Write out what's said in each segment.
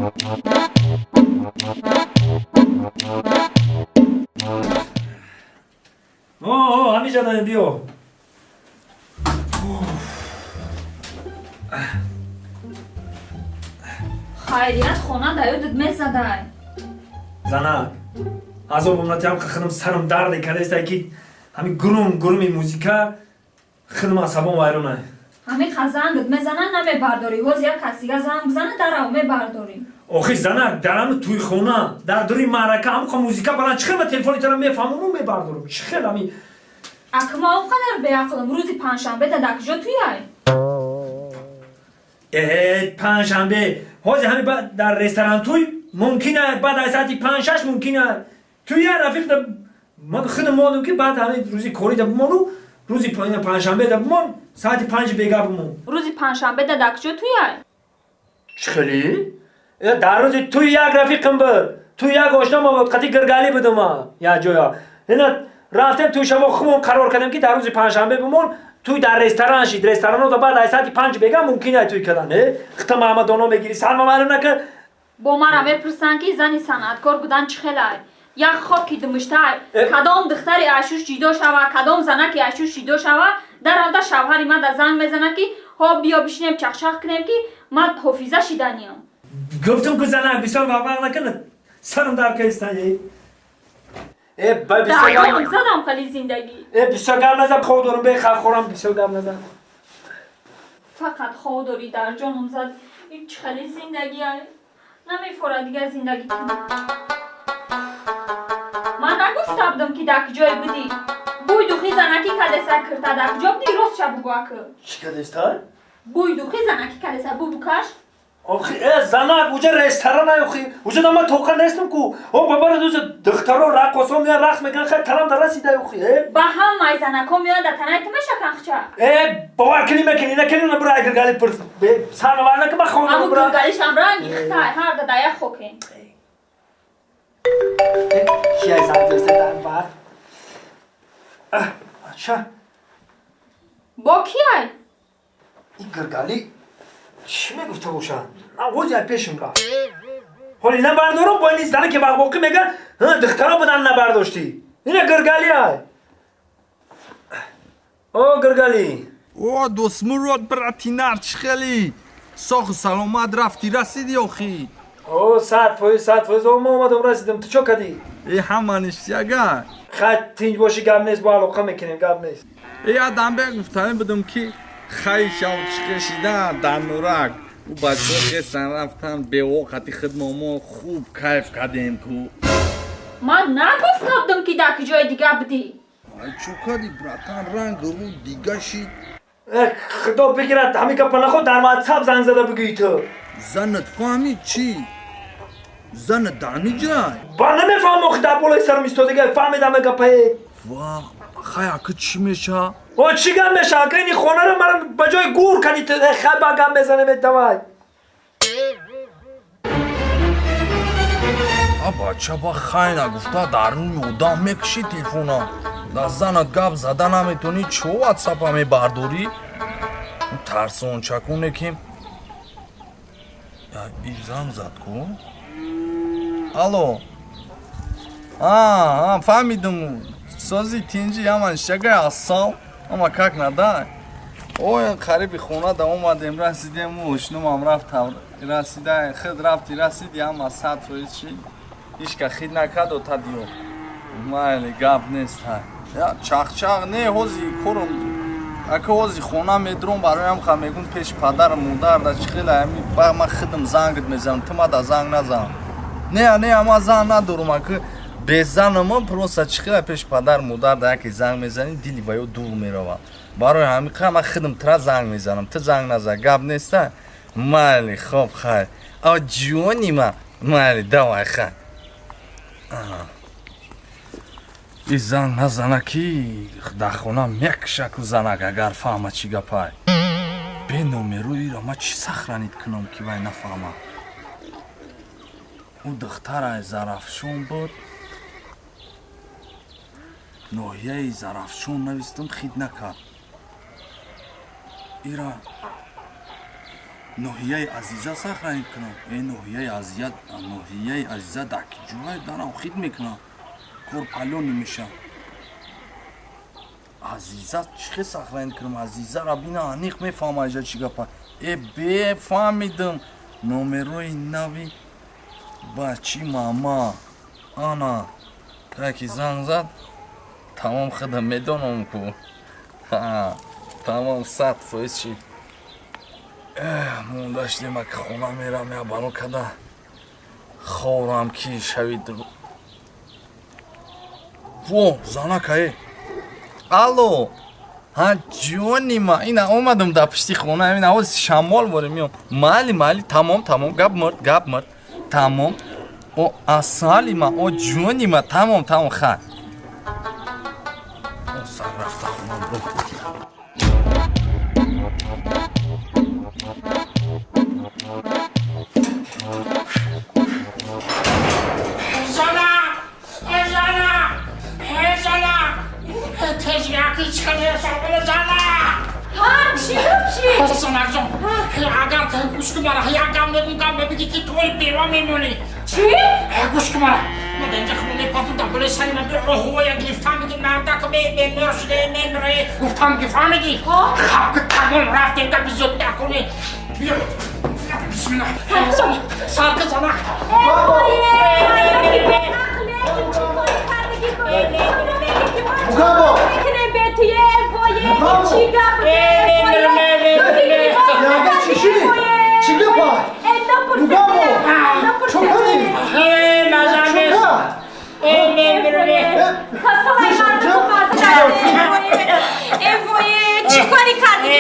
О, ҳамиҷа даем, биё. Хайрият, хона да ёдат мезадай. Занак, азоб омнатиам, худам сарам дарде кардааста, ки ҳами гурум гуруми музика худам асабон вайронай. Ҳами зангат мезана, намебардорӣ. Ҳоз як кас дига занг бизана, дарав мебардорӣ. Охи, занак, дар ҳами тӯйхона, дар дури маърака ҳамқа музика баланд, чӣ хел ма телефони тара мефаҳмаму мебардорам? Чӣ хел ҳами? Ака, ма он қадар беақлам? Рӯзи панҷшанбе да дар куҷо туяй? Э, панҷшанбе ҳозир ҳами дар ресторан тӯй мумкин баъд аз саати 5-6 мумкин туя рафиқ. Ман худам мондам, ки баъд ҳами рӯзи корӣ да бимону рӯзи панҷшанбе да бимон, саати 5 бега бимон. Рӯзи панҷшанбе да дар куҷо туяй? Чӣ хели? Дар рӯзи туй як рафиқам буд, туй як ошнома буд, қати Гиргалӣ будам як ҷоя. Ина рафтем туй, шамо хумон қарор кардем, ки дар рӯзи панҷшанбе бимон, туй дар ресторан шид. Ресторано да баъд аз саати 5 бега мумкин ай туй кардан. Хита Маҳамадоно мегирӣ, сарма маълум нака. Бо мара мепурсанд, ки зани санъаткор будан чӣ хелай. Як хоки думиштай. Кадом духтари ашуш ҷидо шава, кадом занаки ашуш ҷидо шава, даравда шавҳари ма да занг мезана, ки ҳо, биё бишинем, чахчах кунем, ки ман ҳофиза шиданиям. Гуфтум ку, занак, бисёр вақвақ накунад, сарам дар каистан. Э, бисёр задам хали зиндагӣ. Э, бисёр гап назан, хоб дорам, бехав хӯрам, бисёр гап назан. Фақат хоб дорӣ, дар ҷоном зад. Ин чӣ хали зиндагия? Намефора дигар зиндагӣ. Ман нагуфта будам, ки дар куҷое будӣ? Бӯй духи занакӣ кадеса кирта, дар куҷо будӣ? Ростша бугӯ, акы. Чӣ кадеста? Бӯй духи занакӣ кадеса, бу букаш. Охи, э, занак, уҷа ресторан ай, охи. Уҷа да ман тоқа нестам ку. О, бабара дуза духтаро раққосо меян, рақс мекунан, хай тарам да расида, охи, э. Ба ҳамаи занако меояд, да танаи ту мешакан хча. Э, бовар кини мекини, накини, на, бура Гиргали пурс. Бе, сарнавар нака, ма хонам Аму бура. Гиргалишам ранги хитай, ҳар да як хокен. Ки ай занг зеста дар вақт? Ача. Бо кияй? Ин Гиргали чӣ мегуфта бошад? Навози ай пешим рафт. Ҳоли набардорам, бо ин зане ки вақвоқӣ мега, духтаро будан набардоштӣ. Ина Гиргали ай. О, Гиргали. О, Достмурод, брати нар, чӣ хелӣ? Соҳу саломат рафтӣ, расидӣ охӣ? О, 100%, 100%. О, ма омадам, расидам. Ту чо кардӣ? Э, ҳама ништяга. Хай, тинҷ бошӣ, гап нест, бо алоқа мекунем, гап нест. Э, адамбе гуфтанӣ будам, ки хай шав чиқе дар Нурак. Ӯ бачаҳо хесан рафтан, бевоқати хидмомо хуб кайф кардем ку. Ман нагуфта будам, ки дар куҷои дига будӣ? Ай, чо кардӣ, братан, ранг рӯ дига шид. Э, худо бигирад, ҳамин гапа наход дар ватсап занг зада бигӯӣ ту. Занат фаҳмид чӣ? Занат дар ниҷай? Ба намефаҳмам, охи, дар болои сарам истодага, фаҳмидам гапае. Ва хай, ака, чӣ меша? О, чӣ гап меша, ака? Ини хонаро мара ба ҷои гур кардӣ ту. Э, хай, ба гап мезанем, давай. А, бача, ба хай нагуфта дар рӯи одам мекушӣ телефона. Дар занат гап зада наметонӣ, чо ватсапа мебардорӣ? Тарсончаконе ки и занг зад ку. Алло, а фаҳмидум, сози, тинҷи, ҳама шагай, ассал, ама как надай. Ой, қариби хона да омадем, расидем, ошнумам рафт, расида, хид рафти, расиди, ҳама 100% шид, ҳичка хид накард, отадиё. Майли, гап нест, ҳай. Чахчах не, ҳози корум, ака, ҳози хона медуром, бароям ха мегум пеши падару модар да чӣ хела ами, ба ман хидм зангит мезанам, ту ма да занг назан. Не, не, ма занг надорум, ака, безанама, просто чӣ хела пеши падару модар да яке занг мезанӣ, дили ва ё дур меравад. Барои ҳамин қа ман хидм тра занг мезанам, ту занг назан, гап неста. Майли, хоб, хайр. А ҷони ма, майли, давай, хай. И занг назана, ки дар хона мекушаку занак, агар фаҳма чӣ гапай. Бе номеру ира ма чӣ сохранить кунам, ки вай нафаҳма? Ӯ духтарай Зарафшон буд, ноҳияи Зарафшон навистам, хид накард ира. Ноҳияи Азиза сохранить кунам. Э, ноҳияи Азиза, ноҳияи Азиза дар ки ҷой дарам хид мекунам, кор палён намеша. Азиза чӣ хел сохранить кунам? Азизара бина, аниқ мефаҳма иҷа чӣ гапа. Э, бефаҳмидам, номерои нави бачи мама. Ана таки занг зад, тамом, худам медонам ку. Тамом, 100% шид. Монда шудем, ака, хона мерам, я бало када хорам ки шавид. Во, занакае. Алло, ҳа, ҷони ма, ина омадам дар пишти хона, ина ҳоз шамол борем, меом. Майли, майли, тамом, тамом, гап мурд, гап мурд, тамом. О, асали ма, о, ҷони ма, тамом, тамом, хай. О, сар рафта хона. Зана! Зана! Зана! Тезяки чхале зана! Ҳа, чӣ гап, чӣ? Занакҷон, агар гӯш кун мара, як гап мегум, гап мебигӣ ки тои бева мемонӣ. Чӣ? Гӯш кун мара. Ма дар инҷа худо мепартум дар болои сари ман оҳуя гирифтам, меги мардак бемор шуда мемире. Гуфтам ки фаҳмидӣ? Хаб ки тамом рафтем, гапи зиёд накунӣ. Биё. Бисмилла. Сарки занак. Мугамбо! Янга чиши? Чӣ гапа? Мугамбо! Чокани? Чока? Чӣ кори кардӣ?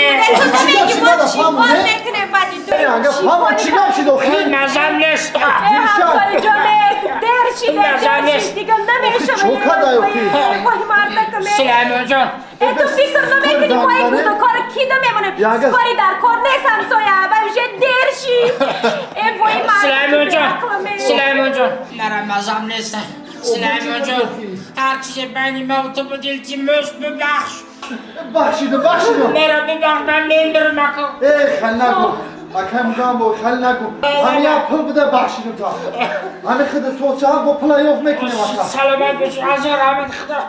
Янга фама чӣ гап шид охир? Назам нест. Чока дай охир? Сулаймонҷон. Ту фикр намекунӣ, мо ин гудокоро ки дамемонем? Кори дар кор нест, ҳамсоя, ба уже дер шид. Э, вои. Сулаймонҷон, Сулаймонҷон, нара мазам нест. Сулаймонҷон, ҳар чизе байни ма ту буд, илтимос, бибахш. Бахшидам, бахшидам. Мера бибахш, ман мемирам ака. Э, хел нагу. Акай Мугамбо, хел нагу. Ҳами як пул буда, бахшидам та. Ҳами хида сочаҳа бо пула ёфт мекунем ака. Саломат бош, ҳазор раҳмат худо.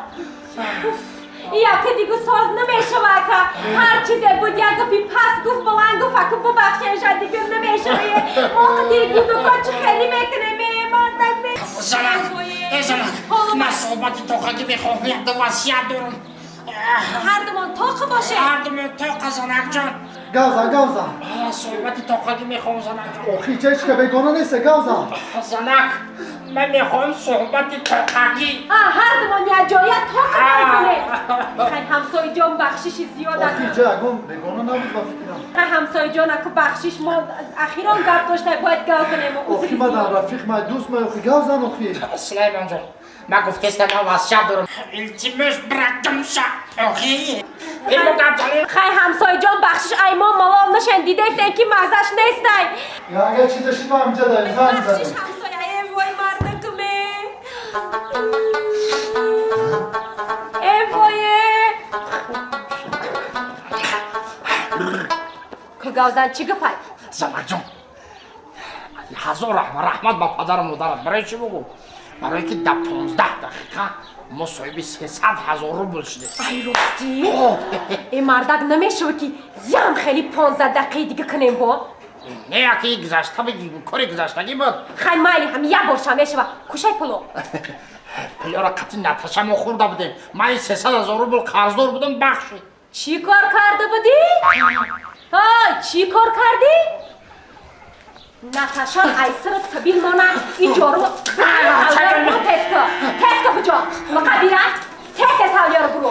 Яка дигу соз намешава, ака. Ҳар чизе буд, як гапи пас гуфт, баланд гуфт, ака, бубахшеша, дигар намешава. Мо қити гудоко чӣ хеле мекунем, мардак. Занак, э занак, ман суҳбати тоқагӣ мехоҳам, як васият дорам. Ҳардумон тоқа боше. Ҳардумон тоқа, занакҷон. Гавзан, гавзан. Суҳбати тоқагӣ мехоҳам, занакҷон. Охи ҳеч ка бегона неста, гавзан. Занак, ман мехоҳам суҳбати тоқагӣ. Ҳардумон якҷоя тоқа мезанем. Хай, ҳамсояҷон, бахшиши зиёд. Охи ҷа ягон бегона набуд ба фикрам. Хай, ҳамсояҷон, аку бахшиш, мо ахирон гап дошта бояд гав занем. Охи ман рафиқ май, дӯст май, охи гавзан охи. Сулаймонҷон, ман гуфтестам, ман васият дорам. Илтимос, биракдамша. Охи. Хай, ҳамсояҷон, бахшиш, ай мо малол нашен, дидестен ки маззаш нестай. Янга чизе шид, ман ҳамҷа даем, занг Бахшиш, задем. ҳамсоя, э вой, мардакме. Э вое. Гавзан, чӣ гапай? Занакҷон, ҳазор раҳмат, раҳмат ба падару модарат. Барои чӣ бугӯ? Барое ки дар 15 дақиқа мо соҳиби 300 000 рубл шудем. Ай, ростӣ? Э, мардак, намешава ки ям хеле 15 дақиқаи дига кунем бо? Не, яки гузашта кори гузаштагӣ буд. Хай, майли, ҳам як борша мешава. Кушай пуло. Пулёро қатъи Наташа мо хӯрда будем. Ман ин 300 000 рубл қарздор будам, бахшид. Чӣ кор карда будӣ? Ҳа, чӣ кор кардӣ? Наташа айсират сабил мона иҷору теска теска куҷо мақабира, тез тез ҳавлиёро буру.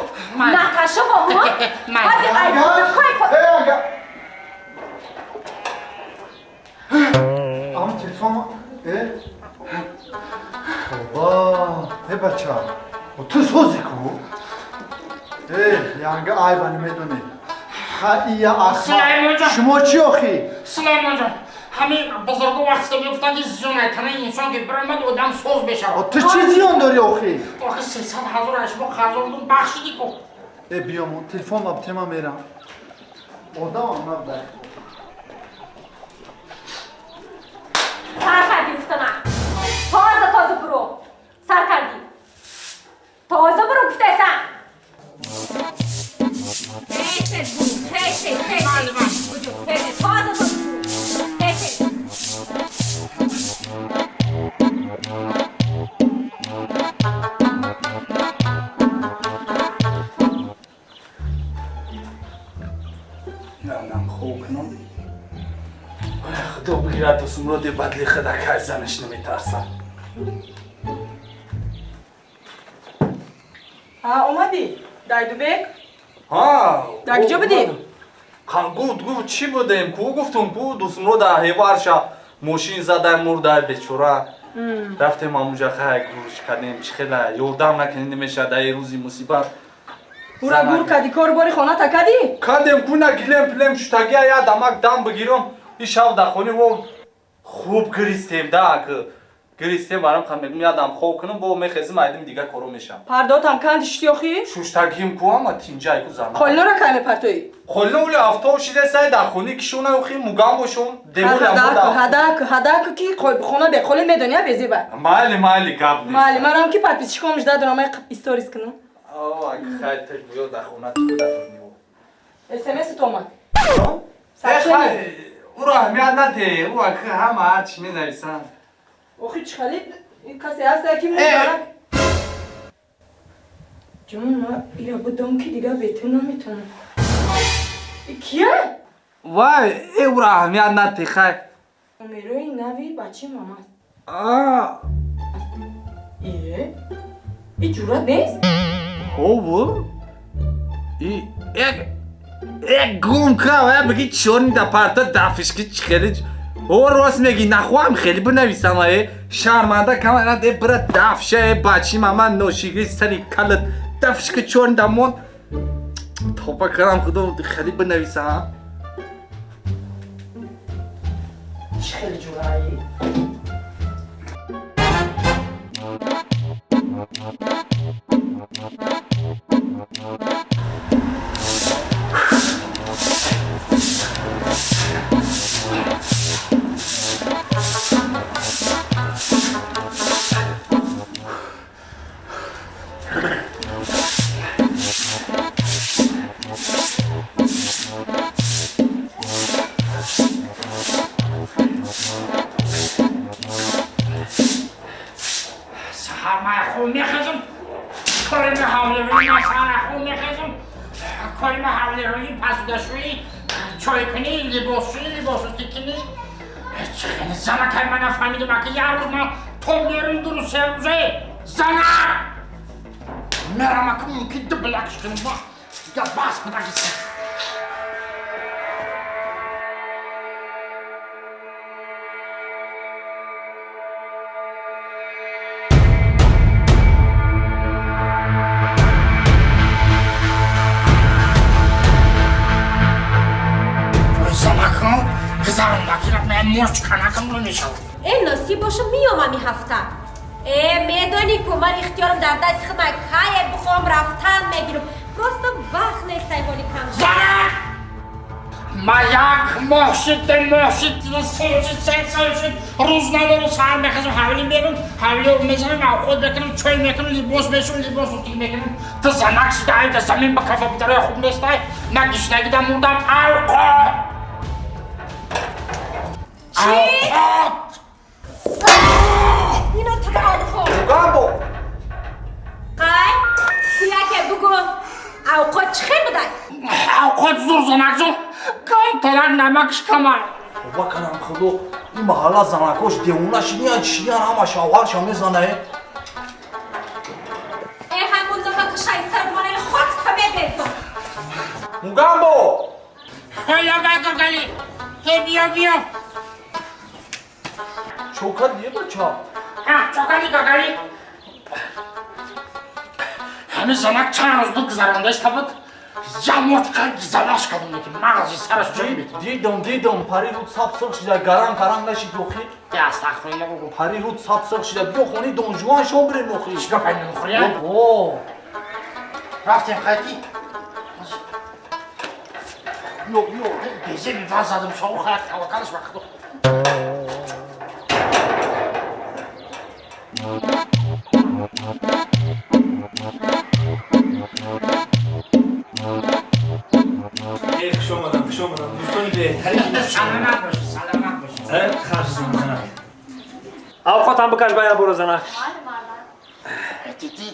Наташа бо мо ҳази ай. Э, ага. Ам телефон, э? Тоба, э бача. Ту сози ку? Э, янга айба намедонӣ. Ха, ия ахма. Сулаймонҷон. Шумо чӣ охи? Сулаймонҷон, ҳамин бузурго вақте мегуфтанд, ки зиён айтанаи инсон ки биромад, одам соз мешавад. Ту чӣ зиён дорӣ охи? Охи 300 000 аз шумо қарздор будум, бахшидӣ ку. Э, биёмо, телефон ма битема, мерам. Одамам набудай. Дӯстмуроди бадли худа кай занаш наметарсад. Ҳа, омадӣ? Дайдубек? Ҳа. Дар куҷо будӣ? Гуфт, гуфт, чӣ будем? Ку гуфтум, ку Дӯстмурода ҳеварша мошин задай мурдай бечора. Рафтем амуҷа, хай гӯш кардем, чӣ хела ёрдам накунӣ намешад дар рӯзи мусибат. Ура гур кардӣ, кору бори хоната кардӣ? Кардем, ку на гилем пилем шутагия я дамак дам бигирам. И шав дар хони во хуб гиристем да, гиристем барам ха мегум ядам хоб кунам, бо мехезим айдим дига коро мешам. Пардотам канди шуштӣ охӣ? Шуштагим ку ама тинҷай ку зана. Қолинора кай мепартоӣ? Қолино ули афтоб шида сай дар хони кишона охи мугам бошон. Девори Ҳадаку, ҳадаку ки хона беқолин медонӣ, безеба. Майли, майли, гап нест. Майли, манам ки подписчиком жда дорам, ай историс кунам. О, хай тек биё дар хона ту дар СМС то омад. Хай, уро аҳамият надеҳ, ӯ ҳама ҳарчи менависанд. Охи чӣ хали касе ҳаста ки мударак. Ҷон, ма ира будам ки дигар бе ту наметавонам. Кия? Вай, э уро аҳамият надеҳ, хай. Умерои нави бачи мамаст. А. Е? И ҷуръат нест? Ҳову? И як як гум кам, я бигӣ чорни да парта дафишки чӣ хеле. О, рост мегӣ, нахоҳам хеле бинависам, э шарманда кам э бира дафша, э бачи мама ношигри сари калат дафишки чорни да мон. Топа кардам худо хеле бинависам. Чӣ хеле ҷуръаи? Мехезам, кори ма ҳавлирои масара хун мехезам, кори ма ҳавлирои пасудашӯӣ, чойкунӣ, либосшӯӣ, либосу тикунӣ. Занакай ман нафаҳмидам, аки як рӯз ман то мерам ду рӯз се рӯзе занак мерам, аки мумкин ду билакш кунам, я бас бидагиса. Э, насиб боша, миём ами ҳафта. Э, медонӣ ку ман ихтиёрам дар дасти худам, кае бихоҳам рафтан мегирам. Просто вақт нест, айволи кам. Ма як моҳ шуд, ду моҳ шуд, сол шуд, се сол шуд, рӯз надору саҳар мехезам, ҳавлӣ мерам, ҳавлӣ мезанам, авход мекунам, чой мекунам, либос мешум, либосу тик мекунам. Ту занак шудаи, да замин ба кафа бидарои хуб нестай, на гишнагида мурдам, авқот! Чӣ? Авқот! Ино ту авқот. Гамбо. Қай? Ту яке бугӯ, авқот чӣ хел будай? Авқот зур, занак зур, камтарак намакш камай. Тоба кардам худо, ин маҳалла занакош девона шидиян, чиян, ҳама шавҳарша мезанае. Э, ҳамун намакшай сармонел хок та мебезон. Мугамбо! Ҳоя гагали, ҳе биё, биё. Чокар дие бача? Ҳа, чокари гагали. Ҳамин занак чанд рӯз буд гузарондаиста буд, ямочка гизалаш кардам, ки мағзи сараш ҷой медид. Дидам, дидам, пари руд саб сирх шида, гаранг каранг нашид охи. Е, астағфирулло гугу. Пари руд саб сирх шида, биё хони донжуан шом бирем охи. Чӣ гап ай мехӯрия? О. Рафтем хайки. Биё, биё. Безе биваз задам, шоу хаяк таваккалаш ба худо. Хуш омадам, хуш омадам. Дӯстони беҳтарин. Саломат бошед, саломат бошед. Харҷ занак. Авқотам бикаш, бая буро занак. Дидӣ?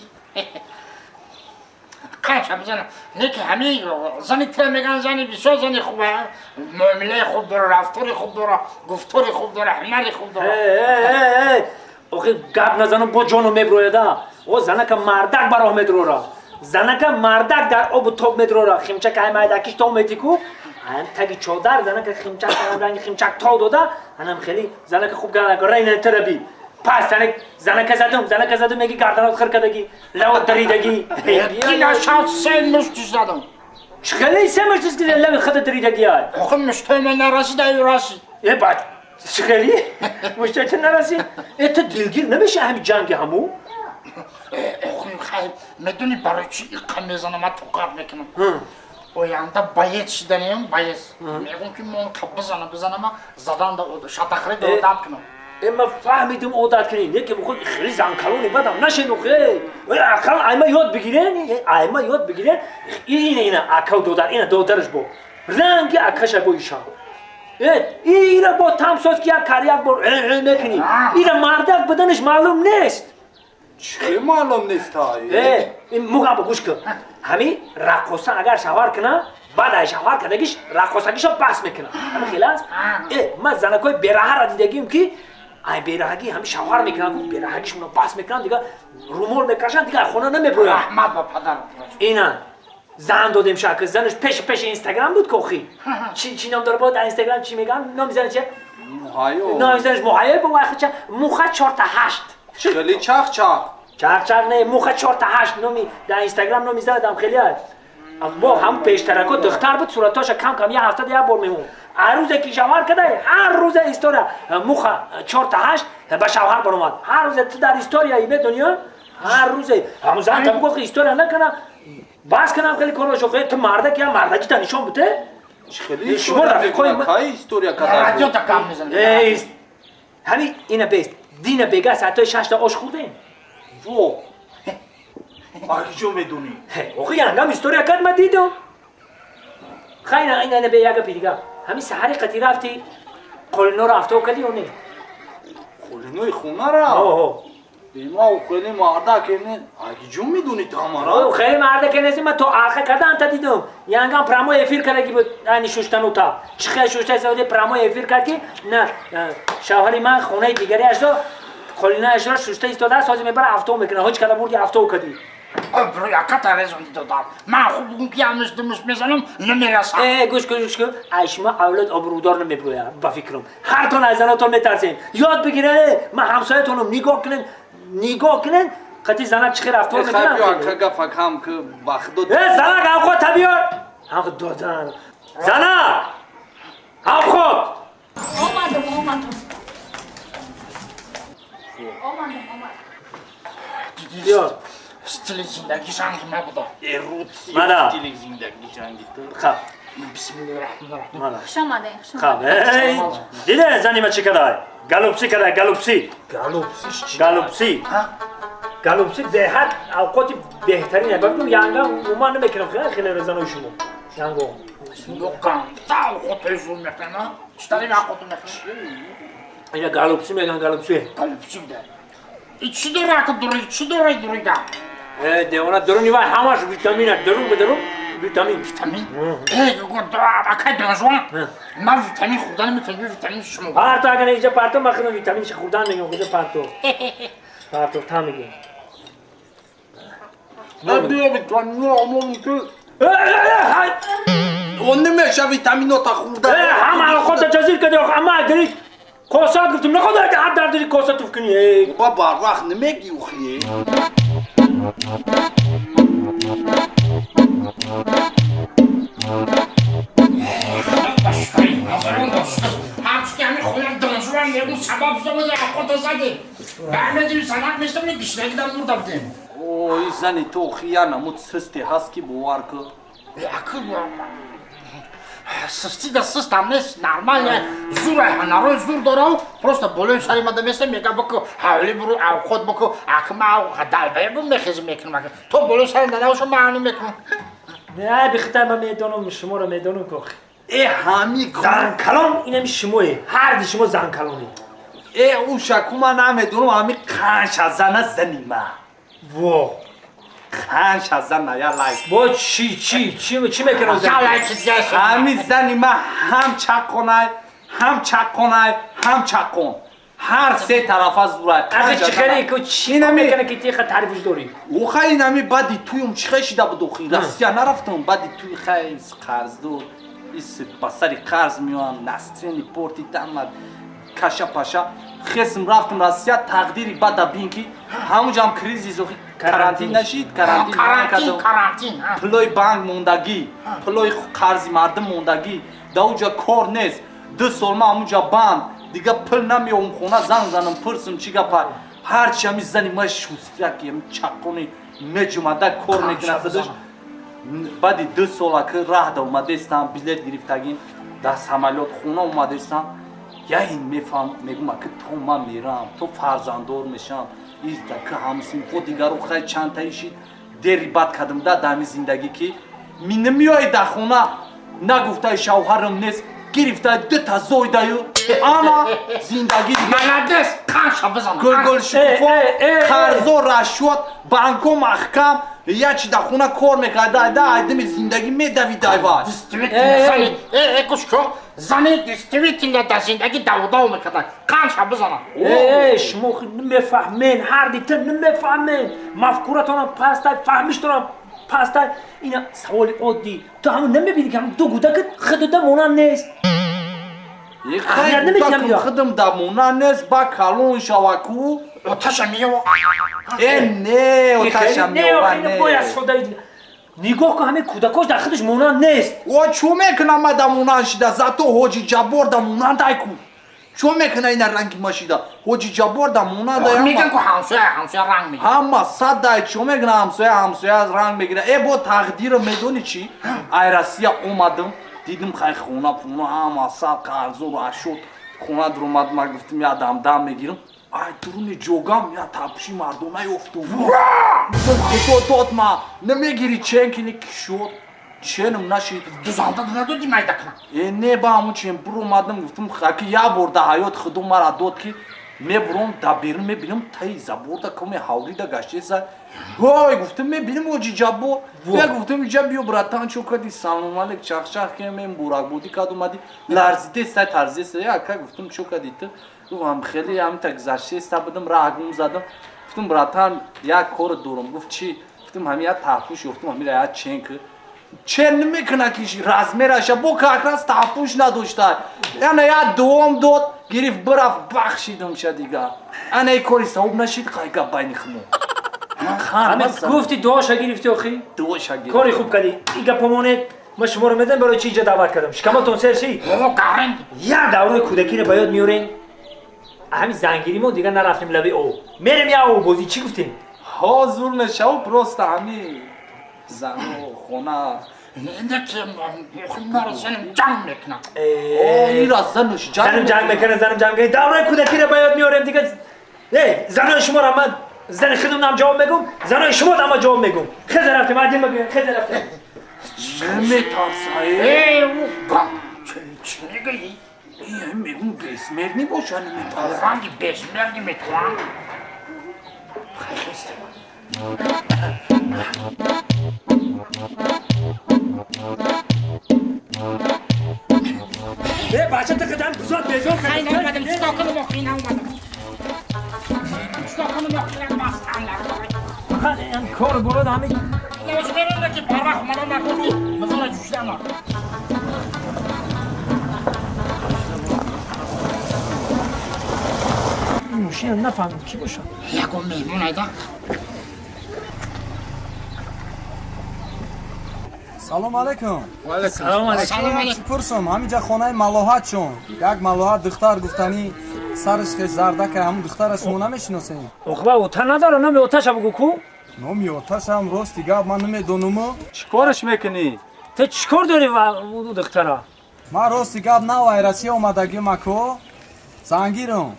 Қанша бизанам. Не ки ҳамин зани тира меган, зани бисёр зани хубе. Муомилаи хуб дора, рафтори хуб дора, гуфтори хуб дора, ҳунари хуб дора. Э, охи гап назанам, бо ҷону меброяда. О, занака мардак ба роҳ медрора. Занака мардак дар обу тоб медрора. Химчак ай майдакиш тов метику. Ам таги чодар занака химчак ранги химчак тов дода. Анам хеле занака хуб карда, райна тараби. Пас занака задум, занака задум, меги гарданот хир кардагӣ, лавот даридагӣ. Дина шав се мушт задам. Чӣ хеле се мушт ки лави худа даридагӣ ай? Охи муштои ман нарасид, ай расид. Э, баъд чӣ хеле? Муштои ту нарасид? Э, ту дилгир намеши ҳами ҷанги ҳаму? Охи хай, медони барои чӣ иққа мезанам, ман тоқат мекунам. Оянда боец шиданем, боец. Мегӯм ки мон қа бизанам, бизанам, задан да шатахри да одат кунам. Э, ман фаҳмидим, одат кунӣ, не ки худ хеле занкалони бадам нашен, охе. Ақал айма ёд бигирен, айма ёд бигирен. Ина, ина акав додар, ина додараш бо. Ранги акаша бо иша. Э, ира бо тамсоз ки як кар як бор э мекунӣ. Ира мардак буданаш маълум нест. Чӣ маълум нест ай? Э, ин муга бо гӯш кун. Ҳами раққоса агар шавҳар куна, баъд ай шавҳар кардагиш раққосагиша бас мекунад. Ҳами хел аст? Э, ман занакҳои бераҳаро дидагим ки ай бераҳагӣ ҳами шавҳар мекунанд, ку бераҳагишонро бас мекунанд, дига румол мекашанд, дига ай хона намеброянд. Раҳмат ба падарат. Ина зан додем шака, занаш пеши пеши Инстаграм буд кохи. Чи чи ном дора буд дар Инстаграм, чи меган? Номи занаш чи? Муҳайё. Номи занаш Муҳайё бо вай хуча муха 4 та 8. Хеле чах-чах. Чах-чах не, муха 4 та 8 номи дар Инстаграм номи занадам хеле аст. Бо ҳам пештарако духтар буд, суратоша кам кам як ҳафта як бор мемон. Ҳар рӯзе ки шавҳар кардай, ҳар рӯзе история муха 4 та 8 ба шавҳар баромад. Ҳар рӯзе ту дар история медонӣ, ҳар рӯзе ҳамун зан та бигӯ история накана, бас канам хеле корашо. Ту мардак я мардакита нишон буте. Хеле шумо рафиқои кай история кадай? Радио та гап мезанад. Ҳами ина бест дина бега соатҳои 6-та ош хӯрдем. Во! А киҷо медонӣ? Охи янгам история кард, ман дидам. Хайна ина ина бе як гапи дига. Ҳамин саҳари қати рафти қолиноро афтоб кардӣ ё не? Қолинои хонара? Оҳо. Бема хеле мардак не. А киҷо медонӣ тамара? Хеле мардак нест, ман то арха кардан та дидам. Янгам прямой эфир кардаги буд, ани шуштанута. Чӣ хел шушта истода прямой эфир кард ки на шавҳари ман хонаи дигариашро қолинаашро шушта истодааст, ҳозир мебара афтоб мекунад. Ҳоҷ када бурди афтоб кардӣ. Обрӯи аката резонди додам. Ман хуб бугум ки ямиш думиш мезанам, намерасам. Э, гӯш кун, гӯш кун. Ай шумо авлод обрӯдор намеброяд, ба фикрам. Ҳартон аз занотон метарсен. Ёд бигирен, ман ҳамсоятонам, нигоҳ кунен, нигоҳ кунен, қати занак чӣ хел рафтор Хай биё мекунад. ака гафак ҳам ки ба худо. Э, занак ҳамход та биёр. Ҳамход додан. Занак! Ҳамход! Омадам, омадам. Омадам, омадам. Биёр. Стили зиндагӣ ранги ма буда. Мана. Стили зиндагӣ ранги ту. Хаб, Бисмиллоҳи раҳмони раҳим. мана. Хуш омадем, хуш Хаб, омадем. эй, диде зани ма чӣ кадай? Голубцы кадай, голубцы. Голубцы чӣ? Голубцы. Голубцы беҳад авқоти беҳтарин. Ба фикрам янгам умуман намекунам хеле хеле занои шумо. Янгом. Ганда авқотҳои зур мекунам, читари авқоту мекунам. Ина голубцы меган, голубцы. Голубцы буда. И чӣ дора ака дури, чӣ дора дурида? Э, девона, дуруни вай ҳамаш витамин аст. Дурун ба дурун витамин. Витамин? Э, акай донжуан, ман витамин хӯрдан наметавонам, витамин шумо. Парто, агар инҷа парто, ман худам витамин хӯрдан мегам, худам парто. Парто та мегем. Биё витамино омон ки. Э, э, э, Он намеша витаминота хӯрда. Э, ҳама авқота ҷазир кардӣ, ама дери коса гуфтем, наход ҳар дар дери коса туф кунӣ. Э. Ба барвақт намегӣ ухи. Ҳамчунки ҳамин хонам донжуан мегум сабаб шуда буд авқота задем. Баъмедим занак местам, гишнагидан мурда будем. Ой, зани ту охи я намуд систи ҳаст ки бовар кун. Ака систи да систам нест, нормально зур ҳанарои зур дорав, просто болои сари мада места мега бику ҳавли буру авқот бику ака ма далбаябу мехезм мекунам ака то болои сари нанавшо маъни мекунам. Не, бихтар ман медонам, шуморо медонам ки. Э, ҳами Занкалон инами шумое. Ҳар ди шумо занкалонӣ. Э, ӯ шаку ман намедонам ҳами қанша зана зани ма. Во. Қанша зана я лайк. Бо чӣ чӣ чӣ чӣ мекунад? Я лайк дигаш. Ҳами зани ма ҳам чаққонай, ҳам чаққонай, ҳам чаққон. Ҳар се тарафа зурай. Ахи чӣ хеле ку чӣ мекунад ки тиха таърифш дорӣ? Охай инами баъди туюм чӣ хел шида буд охи? Россия нарафтам, баъди туй хай қарз дод. Ис ба сари қарз меоям, настроение портит ама каша паша. Хесм рафтам Россия, тақдири бада бин ки ҳамуҷам кризис охи карантин нашид, карантин Карантин, карантин. Пулои банк мондагӣ, пулои қарзи мардум мондагӣ, да уҷа кор нест. 2 сол ма ҳамуҷа банд, дига пул намеёвам хона, занг занам, пурсам чӣ гапа. Ҳарчи ҳами зани ма шустяки, ҳами чаққони меҷумада кор мекунад худаш. Баъди 2 сола ки раҳ да омадестам, билет гирифтагим, дар самолёт хона омадестам, я ин мефаҳм, мегӯм аки то ман мерам, то фарзанддор мешам, изда ки ҳамсинфо дигару хай чандтаи шид, дери бад кардам да дар ҳами зиндагӣ ки минамиёи дар хона нагуфтаи шавҳарам нест, гирифтаи дута зойдаю ана зиндагӣ Молодец, қанша бизан. Гулгул шукуфо, қарзо рашват, банко маҳкам, я чи дар хона кор мекарда, да айдами зиндагӣ медавид айвай. Действительно, зани, гӯш кун, зани действительно дар зиндагӣ давдав мекарда. Қанша бизанам. Шумо намефаҳмен, ҳар дита намефаҳмен. Мафкуратонам пастай, фаҳмиштонам пастай. Ина саволи оддӣ. Ту ҳамун намебинӣ ки ҳамун ду гудакат худуда монанд нест. Худам да монанд нест, ба калон шава ку. Оташа меёва. Э, не, оташа меёва, не. Бояд сода нигоҳ кун, ҳамин кӯдакош дар худаш монанд нест. О, чӯ мекунам ма да монанд шида, зато Ҳоҷи Ҷаббор да монанд ай ку. Чӯ мекуна ина ранги ма шида? Ҳоҷи Ҷаббор да монанд ай. Меган ку ҳамсоя, ҳамсоя ранг мегира. Ҳама сад ай чӯ мекуна ҳамсоя, ҳамсоя ранг мегира. Э, бо тақдирам медонӣ чӣ? Ай Россия омадам, дидим хай хона пуна ҳама сад қарзо рашод. Хона дуромад, ма гуфтам я дам дам мегирам. Ай дуруни ҷогам я тапши мардона ёфтум. Худо дод ма намегири чен кини кишод. Ченум нашид. Дузанда надоди майда кунам. Э, не ба ҳамун чен буромадам, гуфтам хаки я бор да ҳаёт худо мара дод ки мебуром да берун мебинам таи заборда коме ҳавлида гаштеса. Ҳой гуфтам мебинам Ҳоҷи Ҷаббор. Я гуфтам иҷа биё братан чо кади салом алейк чахчах кемем буракбодӣ кад омадӣ ларзидеста тарзидеста. Я ка гуфтам чо кади ту? Гуфтам хеле ҳамин гузаштеста будам раҳ гум задам. Гуфтам братан як кор дорам. Гуфт чӣ? Гуфтам ҳамин як таҳпӯш ёфтам ҳамин як чен ки чен намекуна ки размераша бо как раз таҳпӯш надошта. Яна як дуом дод, гирифт бирафт бахшидамша дигар. Ана и кори савоб нашид қайга байни хумо. Гуфти дуоша гирифти охи? Дуоша гирифт. Кори хуб кардӣ. И гапо монед, ман шуморо медонам барои чӣ иҷа даъват кардам. Шикаматон сер шид? Як давраи кӯдакиро ба ёд меорем. Ҳамин зангиримо дигар нарафтем лаби об. Мерем як оббозӣ, чӣ гуфтем? Ҳо зур мешав, просто ҳами зану хона. Не ки маро занам ҷанг мекунад. Ира зануш ҷанг. Занам ҷанг мекунад, занам ҷанг мекунад. Давраи кӯдакиро ба ёд меорем дигар. Эй, занои шуморо ман зани худам нам ҷавоб мегум, занои шумо ама ҷавоб мегум. Хеза рафтем, адим бигӯем, хеза рафтем. Наметарса, э. Ӯ гам чӣ мегӯӣ? Э, мегум бесмерни боша, наметарса. Ранги бесмерни метавон. Э, бача ту қадам бизод безор Хай наомадам, чикор кунам охи наомадам. Чикор кунам охи бастан. Фақат кор бурод ҳамин. Нозберам ки парвах мана накунӣ, бизора ҷӯшидам. Мошина нафаҳмидам кӣ бошад. Ягон меҳмон айда. Салом алейкум. Салом алейкум. Салом алейкум. Пурсам, ҳаминҷа хонаи малоҳат чун. Як малоҳат духтар гуфтанӣ сараш хеш зардака, ҳамун духтара шумо намешиносед? Оқба ота надора, номи оташа бугу ку? Номи оташам рости гап ман намедонуму. Чӣ кораш мекунӣ? Ту чӣ кор дорӣ ва ӯ духтара? Ман рости гап нав ай Россия омадагим ако. Зангирам.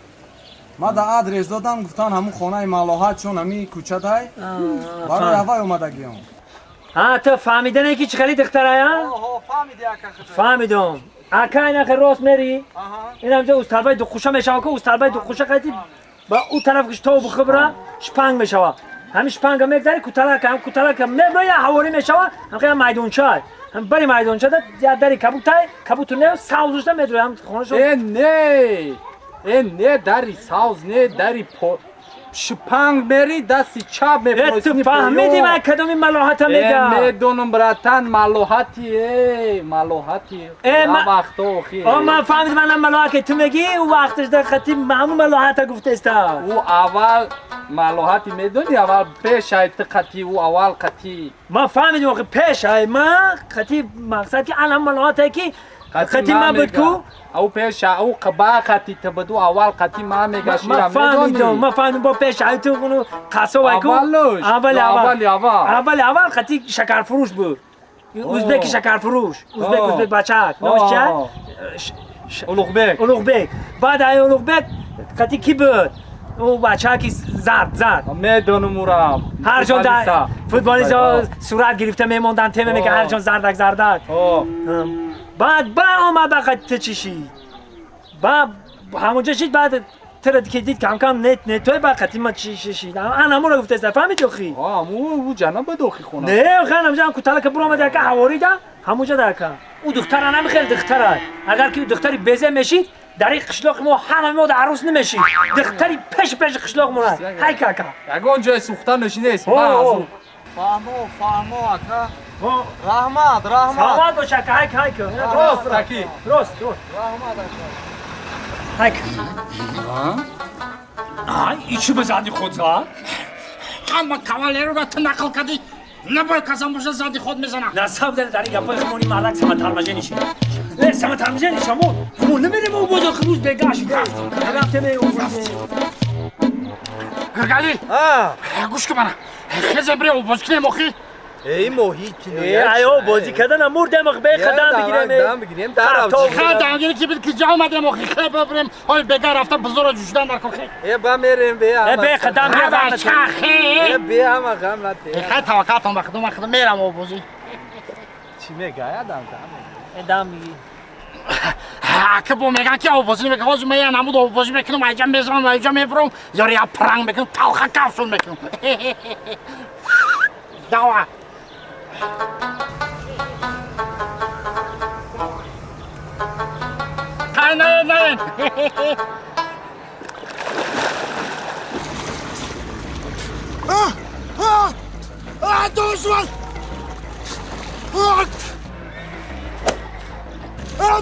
Ман да адрес додам, гуфтан ҳамун хонаи малоҳат чун ҳамин кӯчадай. Барои аввай омадагиам. Ҳа, ту фаҳмида не ки чӣ хели духтарая? Оҳо, фаҳмиди ака худо. Фаҳмидам. Ака инаке рост мери? Ин ҳамҷа усталбаи дуқуша мешава ку, усталбаи дуқуша қайти ба ӯ тараф киш то бухибра шпанг мешава. Ҳамин шпанга мегзари куталака, ҳам куталака мебоя ҳаворӣ мешава, ҳам қия майдонча. Ҳам бари майдончада я дари кабутай, кабуту не савзушда медура ҳам хонашо. Э не. Э не дари савз не дари по шпанг мери дасти чап мефросни. Ту фаҳмидӣ ман кадоми малоҳата мегам? Медонам братан, малоҳати, э малоҳати. Э вақто охи. О ман фаҳмидам ман малоҳат ки ту мегӣ, ӯ вақташ дар хати ҳамун малоҳата гуфтеста. Ӯ аввал малоҳати медонӣ, аввал пеш ай ту қати, ӯ аввал қати. Ман фаҳмидам охи пеш ай ман қати мақсад ки ан ҳам малоҳате ки қати ман буд ку? Ӯ пеш ӯ ба қати ту буд, ӯ аввал қати ман мегашт, ман фаҳмидам, ман фаҳмидам бо пеш ай ту уну қассоб ай ку? Аввалш, аввал аввал аввал. Аввал аввал қати шакарфурӯш буд. Ӯзбеки шакарфурӯш, ӯзбек ӯзбек бачак, номаш чия? Улуғбек. Улуғбек. Баъд ай Улуғбек қати ки буд? Ӯ бачаки зард зард. Медонам ӯрам. Ҳар ҷон дар футболистҳо сурат гирифта мемонданд, тема мекард ҳар ҷон зардак зардак. Баъд ба омад ба қати ту чӣ шид? Ба ҳамонҷо шид, баъд туро ки дид кам кам нет нет той ба қати ма чӣ шид? Ан ҳамонро гуфтеста, фаҳмидӣ охи? Ҳаму ӯ ҷана буд охи хона. Не, охи ҳамонҷо ҳам куталака буромад яка ҳаворида, ҳамонҷо дака. Ӯ духтара намехел духтара. Агар ки ӯ духтари безе мешид, дар ин қишлоқи мо ҳама мо арӯс намешид. Духтари пеш пеш қишлоқ монад. Ҳай кака. Ягон ҷои сӯхтанаш нест. Фаҳмо, фаҳмо ака. Раҳмат, раҳмат. Саломат бош ака, ҳайк ҳайк. Рост аки. Рост, рост. Раҳмат ака. Ҳайк. Ай, ичи ба зани худ зад? Ҳама кавалероро ту нақл кардӣ. Набояд касам боша зани худ мезанам. Насаб дар дар гапои хумони мардак саматармаже нишид. Не, саматармаже нишамо. Хумо намерем о бозор хурӯз бегаш. Рафтем э. Гиргали. Гӯш кун мана. Хезе бре обоз кунем охи. Эй моҳи кино. Ай о бозӣ кардан мурдем ох бе қадам бигирем. Дам бигирем дар. Хе дам гирем ки бил ки ҷа омадем охи хе бибрем. Ой бега рафта бузоро ҷӯшидан дар кохе. Э ба мерем бе. Э бе қадам бе. Чахе. Э бе ҳама ғам нате. Хе таваккалтон ба худо, ман худо мерам обозӣ. Чӣ мегӯяд дам дам? Э дам мегӣ. Ака бо меган ки обозӣ мекунам, ҳозир ман я намуд обозӣ мекунам, айҷа мезанам, айҷа мебурам, ёре я пранг мекунам, талха кафшон мекунам. Дава. Хай, наед, наед. Душман!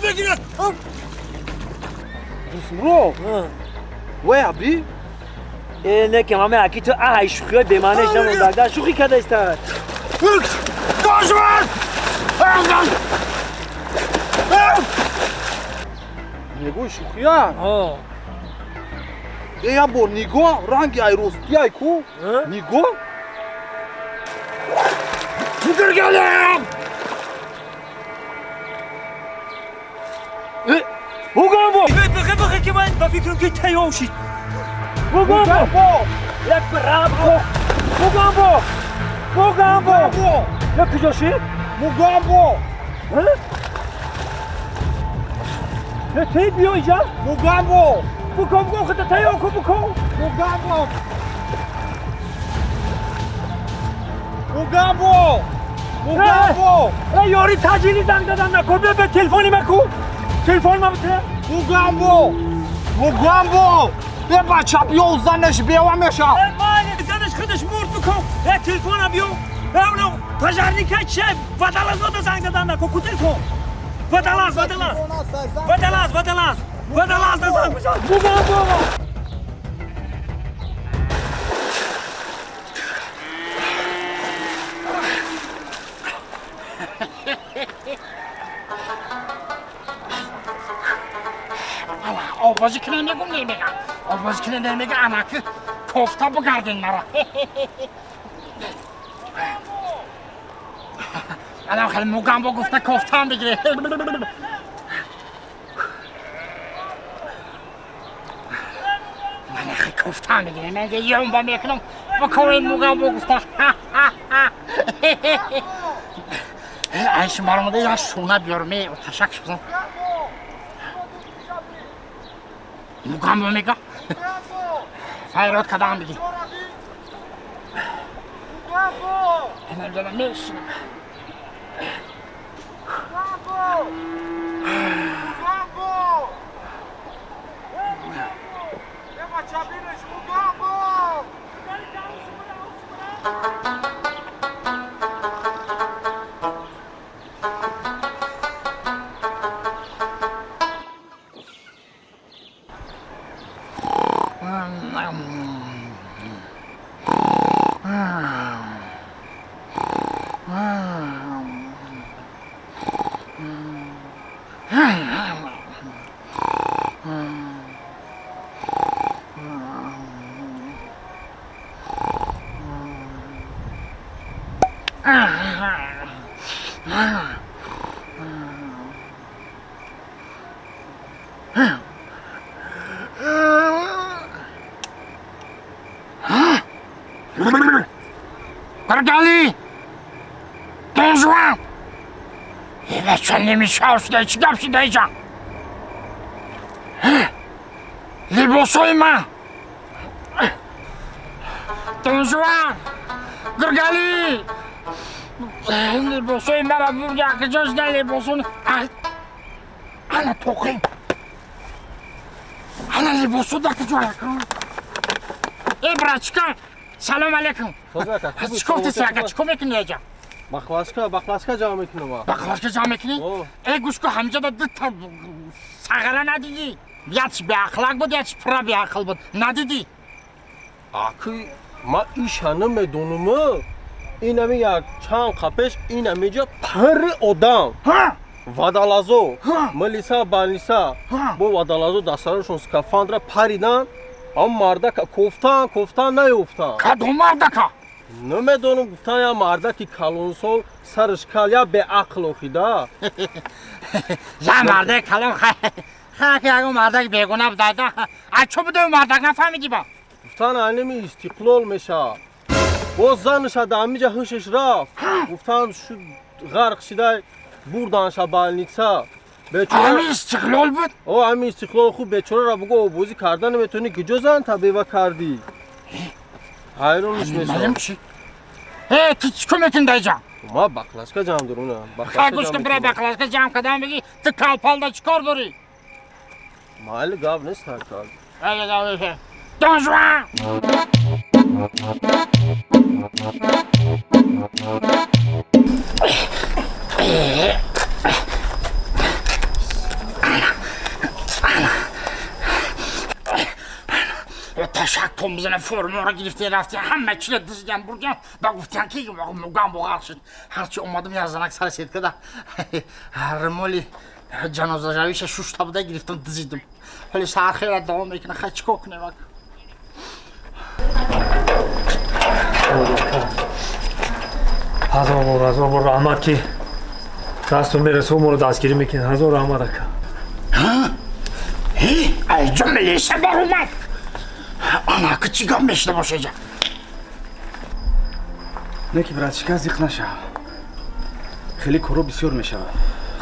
Бегиред! Дусмро! Вай аби? Э, не ки ҳама аки ту аҳай шӯхиҳои бемаънеш намонда. Шӯхӣ кардаиста. Душман! Нигоҳи шӯхия? Э, як бор нигоҳ, ранги айростияй ку? Нигоҳ? Гиргалем! Угамбо! Бихе бихе ки ман ба фикрам ки тайёр шид. Угамбо! Як раб! Мугамбо! Мугамбо! Я куҷо шид? Мугамбо! Я ти биё инҷа? Мугамбо! Букун, букун, худта тайёр кун, букун! Мугамбо! Мугамбо! Мугамбо! Э, ёри таҷили занг задан накун, биё ба телефони ма ку! Телефони ма бите! Мугамбо! Мугамбо! Бе бача биё, занаш бева меша! Э, майли, занаш худаш мурд, букун! Э, телефона биё! Э, уно пожарника че? Водолазода занг задан накун, ку телефон! Водолаз, водолаз! Водолаз, водолаз! Водолаз да занг бизан! Мугамбо! Обозӣ кунем мегум немегам. Обозӣ кунем немега анаки кофта бигарден мара. Анам хеле мугамбо гуфта кофтаам бигире. Ман ахи кофтаам бигире. Ман ёмба мекунам. Бикорен мугамбо гуфта. Айш маромада я шуна биёр ме ташакш бизан. Мугамбо мега. Файрод кадам биги. Инамҷада мешинам. Гургали! Донжуан! Бача немишав шуда, чӣ гап шуда иҷа? Либосҳои ман! Донжуан! Гургали! Либосҳои мара бурда, куҷо шуда либосон? Ана тоқим! Ана либосо да куҷо? Э, братчика! Салом алейкум! Чикор тиси ака? Чикор мекунӣ аҷа? Бақлашка, бақлашка ҷамъ мекунам. Бақлашка ҷамъ мекунӣ? Э, гӯш кун, ҳамҷада дута сағара надидӣ? Якш беақлак буд, якш пурра беақл буд. Надидӣ? Аки, ман иша намедонам. Инами як чанд қапеш инамиҷа пурри одам. Вадалазо, милиса, балниса. Бо вадалазо дастарашон скафандра паридан. Ам мардака кофтан, кофтан наёфтан. Кадом мардака? Намедонам, гуфтан я мардаки калонсол, сараш кал, я беақл охида. Я мардаки калон, ха, ягон мардаки бегуна будайда. А чо будай мардак, нафаҳмидӣ ба? Гуфтан аними истиқлол меша. Боз занаша да амиҷа ҳушаш рафт. Гуфтан шуд ғарқ шидай, бурданша балница. Ами истиқлол буд? О, ами истиқлол. Хуб, бечораро бугу обозӣ карда наметавонӣ, куҷо зан табева кардӣ? Ҳайронш мешавам. Э, ту чӣ кор мекунӣ даиҷа? Ма бақлашка ҷамъ дорам. Хай, гӯш кун, бира бақлашка ҷамъ кардан бигӣ, ту калпалда чӣ кор дорӣ? Майли, гап нест ҳакал. Донжуан! Ташак бизана, формаро гирифте рафте, ҳама чиро дизидам, бурдам ба гуфтан ки мугам боғар шуд. Ҳарчи омадам, як занак сари сеткада румоли ҷанозажавиша шушта буда, гирифтам, дизидам. Ҳоли саҳар хела давом мекунам. Хай, чӣ кор кунем? Ҳазор бор, ҳазор бор раҳмат, ки дастон мерасо, моро дастгирӣ мекунед. Ҳазор раҳмат, ака. Айҷо милиса баромад. Ана ки чӣ гап мешида боша иҷа? Не ки, братчика, зиқ нашав, хеле коро бисёр мешавад,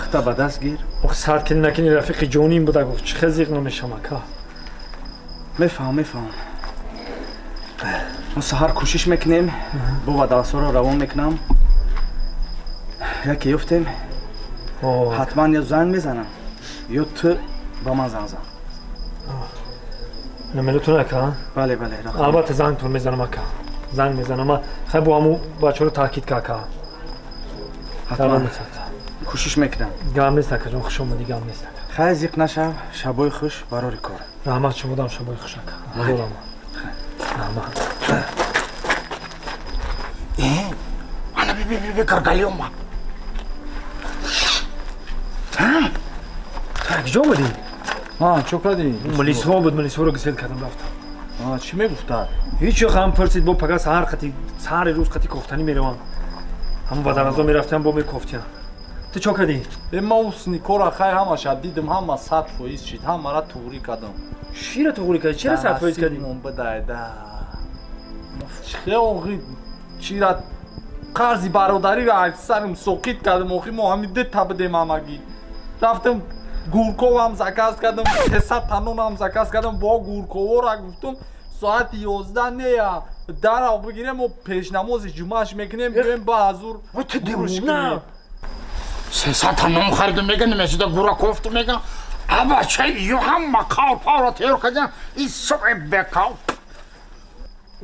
хита ба даст гир. Ох, сар кини накини, рафиқи ҷоним буда, гуфт, чӣ хел зиқ намешам, ака? Мефаҳмам, мефаҳмам. Мо саҳар кӯшиш мекунем, бо вадалсоро равон мекунам. Яке ёфтем, ҳатман ё занг мезанам, ё ту ба ман занг зан. Номеротон, ака? Бале, бале. Албатта, зангтон мезанам, ака, занг мезанам. Хай, бо ҳаму бачаро таъкид ка, ака. Ҳатман кӯшиш мекунам. Гап нест, акаҷон, хуш омадӣ, гап нест, ака. Хай, зиқ нашав, шабои хуш, барори кор. Раҳмат, шумодам шабои хуш, ака, ҳазор раҳмат, раҳмат. Ана би, Гургали омад. Куҷо омадӣ? Чо кардӣ? Милисҳо буд, милисҳоро гусел кардам, рафтам. Чӣ мегуфтад? Ҳеҷ, ҳам пурсид, бо пага саҳар қати, саҳари рӯз қати кофтанӣ меравам. Ҳамон ваданазо мерафтиам, бо мекофтиям. Ту чо кардӣ? Э, ма усни кора хай, ҳамаша дидим, ҳама 100% шид, ҳамара туғрӣ кардам. Чира туғрӣ кардӣ? Чира 100% кардӣ? Бидайда чихе охи, чира қарзи бародариро сарим соқит кардам. Охи, мо ҳами дета бидем ҳамагӣ. Рафтам, гурковам заказ кардам, 300 танонам заказ кардам, бо гурковора гуфтум. Соати 11 нея. Дарав бигирем мо пешнамози ҷумъаш мекунем, биёем ба ҳазур. Ту девона. 300 та нон харидум, мега, намешида гура кофту, мега. Абача ё ҳама қавр павра тайёр кардан, ин субҳи бекав.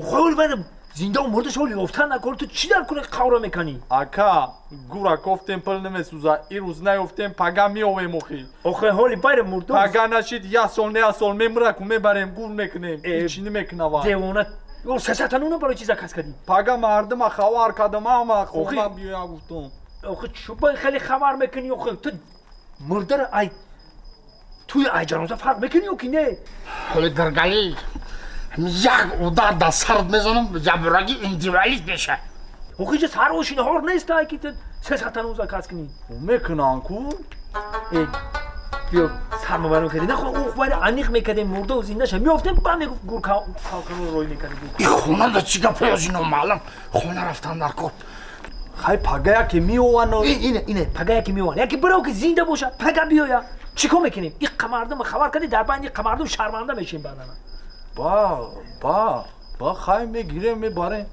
Хол бада зинда мурда шол ёфтан накор, ту чӣ дар куна қавра мекунӣ? Ака, гура кофтем, пул намесӯза. Ирӯз наёфтем, пага меовем охи. Охе, ҳоли байра мурда. Пага нашид, як сол не, як сол мемура ку, мебарем, гур мекунем. Ҳечи намекунава. Девона. Ё 300 та нона барои чӣ заказ кардӣ? Пага мардума хабар кардам, ҳама хона биёя гуфтум. Охе, чӯ хеле хабар мекунӣ охе? Ту мурдара ай туи ай ҷаноза фарқ мекунӣ ё ки не? Ҳоли Гиргалӣ, як удар дар сарат мезанам, ҷабраги индивалид меша. Охе, ҷа сар ошинаҳор нест, ай ки ту 300 та нон заказ кунӣ. Мекунам ку. Э, биё сармобарон кардӣ, нахо ух байра аниқ мекардем, мурдаву зиндаша меёфтем, ба мегуфт, гур калкано рой мекардем. И хона да чӣ гапе озино маълум, хона рафтан дар кор. Хай, пага яке меовано. Ине, ине, пага яке меован, яке бирав ки зинда боша, пага биёя. Чӣ кор мекунем? Иққа мардума хабар кардӣ, дар байни иққа мардум шарманда мешем баъдана. Ба хай, мегирем, мебарем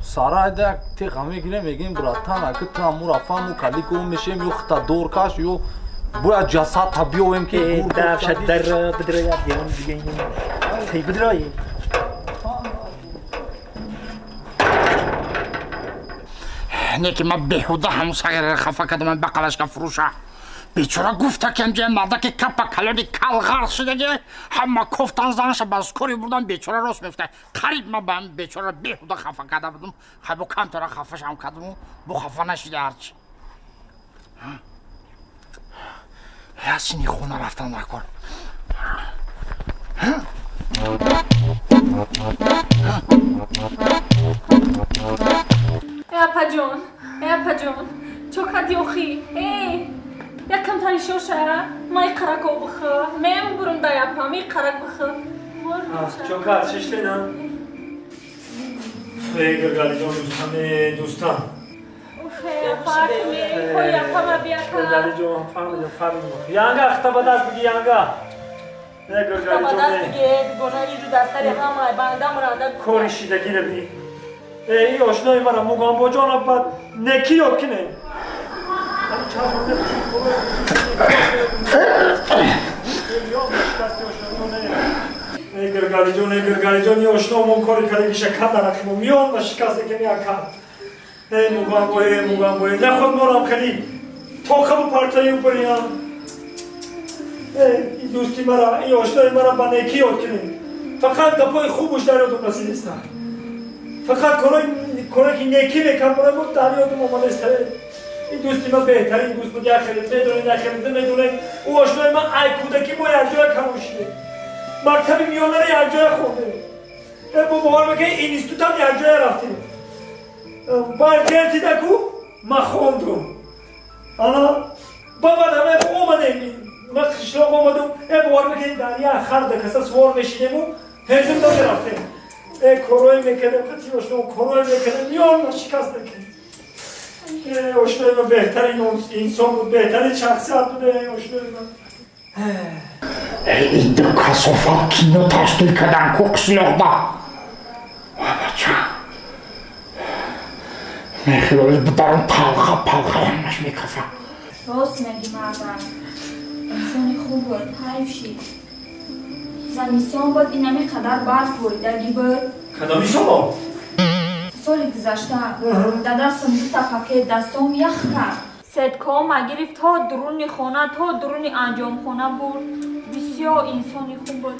сарайда, як теға мегирем, мегирем: братан, ака, ту ҳамура фаҳму кали гум мешем, ё хита дор каш, ё бояд ҷасад та биёвем ки гур. Давша дара бидрая, девон дига бидрай. Не ки ман беҳуда ҳамун сағираро хафа кардам, бақалашка фурӯша. Бечора гуфта ки ҳамҷоя мардаки капа калони кал ғарқ шудаги, ҳама кофтан, занаша ба скори бурдан. Бечора рост мефта, қариб ман ба ҳамин бечора беҳуда хафа карда будум. Хай, бо камтара хафашам кардуму бо хафа нашида ҳарчи. Ясини, хона рафтан дар кор. Э, апаҷон, э, апаҷон, чо кардӣ охи? Э, якам тари шоша, ман иқарак об бихӯ, мем бурундай, апам, иқарак бихӯ. Чо кард, шиштена? Э, Гиргалиҷон, дӯстам, э, дӯстам. Гиргалиҷон, фаҳмидам, фаҳмидам. Янга, ахта ба даст биги, янга. Э, Гиргалиҷон, кори шидагира би. Э, и ошнои мара Мугамбоҷона ба некӣ ёд кинем. Эй, Гиргалиҷон, эй, Гиргалиҷон, и ошномон кори кардагиша кадарахимо миён ба шикасте ки меакад. Эй, Мугамбо, эй, Мугамбо, наход морам хели тоқабу партаю бириям. Эй, и дӯсти мара, и ошнои мара ба некӣ ёд кинем. Фақат гапои хубуш дар ёдум расидиста. Фақат корое ки некӣ мекард барои мо дар ёдум омадаиста. Ин дӯсти ман беҳтарин дӯст буд, як хеле медонед, як хеле медонед. Ӯ ошнои ман ай кӯдакӣ мо якҷоя калон шудем. Мактаби миёнаро якҷоя хондем. Э, бо бовар мекунед, институтам якҷоя рафтем. Баъд гертидаку ман хондум. Ана баъд ҳама омадем. Ман қишлоқ омадум. Э, бовар мекунед, дар як хар дакаса сувор мешидему ҳезум намерафтем. Э, корое мекардем, қати ошно корое мекардем, миён ма шикаст мекардем. Э, ошнои ман беҳтарин инсон буд, беҳтарин шахсият буд, э, ошнои ман. Ин ду касофат кино ташкил кардан ку қишлоқда. Бача, мехиёли бударон талха палха ҳамаш мекафа. Рост меги, мардак, инсони хуб буд, ҳайф шид. Замисон буд, инами қадар барф боридагӣ буд. Кадоми соло? Соли гузашта дадастам дута пакет дастом ях кард, сеткома гирифт, то дуруни хона, то дуруни анҷомхона бурд. Бисёр инсони хуб буд.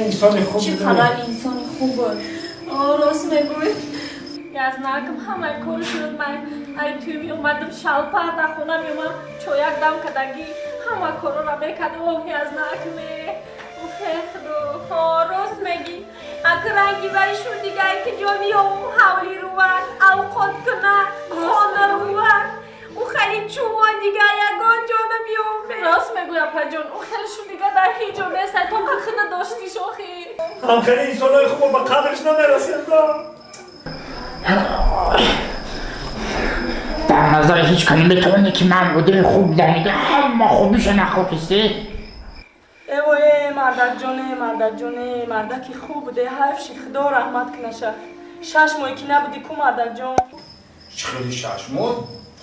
Инсони хуб. Чӣ қадар инсони хуб буд. Рост мегӯй, язнакам ҳамаи кори шуд. Ман ай тӯй меомадам, шалпар дар хона меомадам, чояк дам кардагӣ, ҳама корора мекард. Оҳ, язнакме, ухе худо. Рост мегӣ, ака, ранги вай шуд дигар, ки ҷо меёвум, ҳавлӣ рувад, авқот кунад, хона рувад. Ӯ хеле чумон дигар ягон ҷо намеёвем. Рост мегӯй, апаҷон, ӯ хеле шуд дигар дар ҳеҷ ҷо нест, то худа доштиш охи. Ҳам хеле инсонҳои хубо ба қадрш намерасем да. Дар назари ҳеҷ ка наметавонӣ ки ман одами хуб будам, ҳама хубиша нақл кистӣ. Эво, э, Мардак ҷоне, мардак ҷоне, мардаки хуб буде, ҳайф шид, худо раҳмат кунаша. 6 моҳ ки набуди ку мардак ҷон? Чӣ хели 6 моҳ?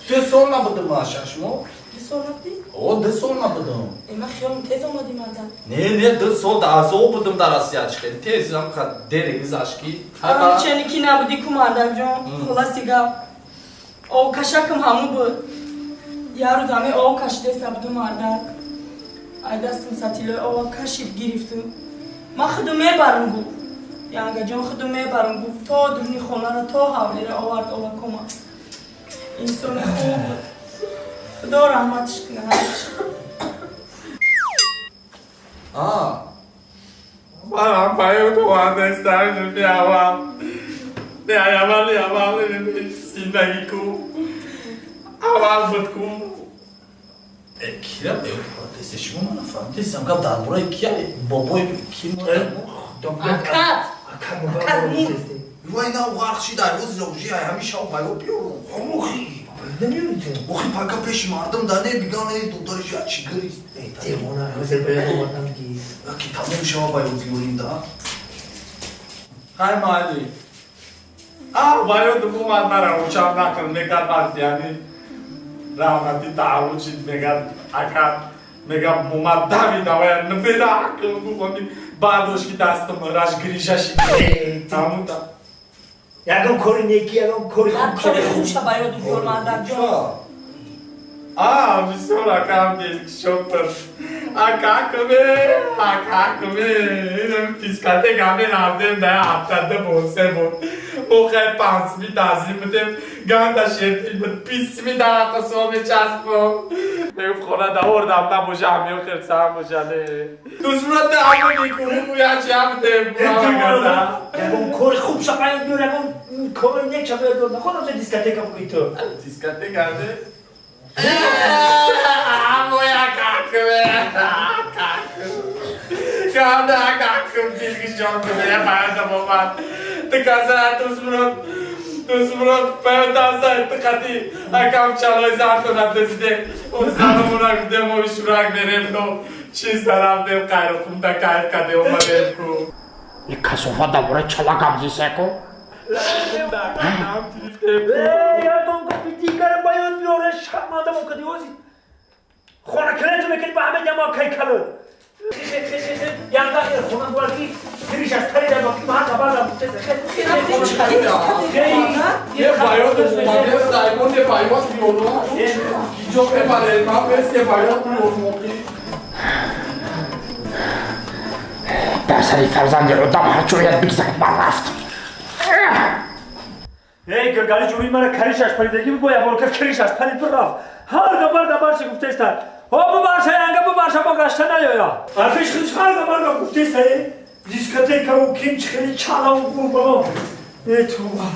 2 сол набудам ман 6 моҳ. 2 сол набудӣ? О, 2 сол набудам. Ман хиёлам тез омадӣ мардак. Не, 2 сол дар азоб будам дар Россия. Чӣ хели тез ам дер гузашт ки. Чени ки набудӣ ку мардак ҷон? Хулоси гап. Об кашакам ҳаму буд. Як рӯз ҳаме об кашидеста буду мардак. Ай дастам сатилои ова кашид гирифту. Ман худу мебарам гуфт. Янгаҷон худу мебарам гуфт. То дуруни хонаро то ҳавлиро овард ова кома. Инсони хуб буд. Худо раҳматиш кунад. Манам паёт овардастам биавам. Аввали аввали зиндагӣ ку. Аввал буд ку. Кира беёт овардест? Шумо ман нафаҳмидистам. Гап дар бораи кия? Бобои ки? Акат! Акат мурд. Вай нав ғарқ шид, ай рӯзи завҷи, ай ҳамин шав баёт биёрум. Охи! Охи пака пеши мардум да не биган, эй додариш я чӣ гирист? Девона, ҳозир бояд овардам ки. Ки тамом шава баёт биёрим да. Хай майли. Баёт омад мара рӯшан накун, мегад вақти яъни раҳмати тааллуқ шид, мегад акат, мегад омад давид, авая нуфера акл гуфт, бардошт ки дастам раш гриша шид. Тамуда. Ягон кори неки, ягон кори хуб. Кори хуб ша баёд биёр мардак ҷон. Бисёр акам дилкушотр. Акакме, акакме. Дискотека мерафтем, да ҳафта 2 бор, 3 бор. Охай 5 ми тазим будем, ганда шертил буд, 20 ми дар қисмо мечаспом. Мегуфт хона да ордам набоша, ҳамё хирсам боша, не. Дусмурат ҳамо нику ячи ҳам будем. Ягон кори хуб ша баёд биёр, ягон кори нек ша баёд биёр. Наход ҳамча дискотека бигӯӣ ту. Дискотека не? Ой, акакме, акакм. Ганда акакм дилкушотр, баёдам омад. Ту каза дусмурат, дусмурат паётаса тиқати акам чалои зартона дузидем. О занамона гуфтем, мо шурак мерем, но чиз нарафтем, қайроқумда кайф кардем, омадем ку. Ин касофат дар бораи чала гап зиса ку? Ягон гапи дигара баёд биёре, шарманда мокади ҳозир. Хонакалету мекунӣ ба ҳама ҷамоа кайкалот. Янга хона буар ки гириш аз тари дар ки ма хабар дам Е баёт омадем, Саймон е баёт биёрум. Киҷо мебарем, ман бес е баёт биёрум охи. Дар сари фарзанди одам ҳарчи ояд бигзарад, ман рафт. Эй, гиргали ҷӯри мара каришаш паридагӣ бигӯ, ябор ка каришаш парид бирафт. Ҳар гапар дабар чи гуфтеста. Ҳо бубарша, янга бубарша, бо гашта наёя. Арфиш худш ҳар гапар гап гуфтеста, э? Дискотека у ким чи хели чала у гу бабо. Э туба.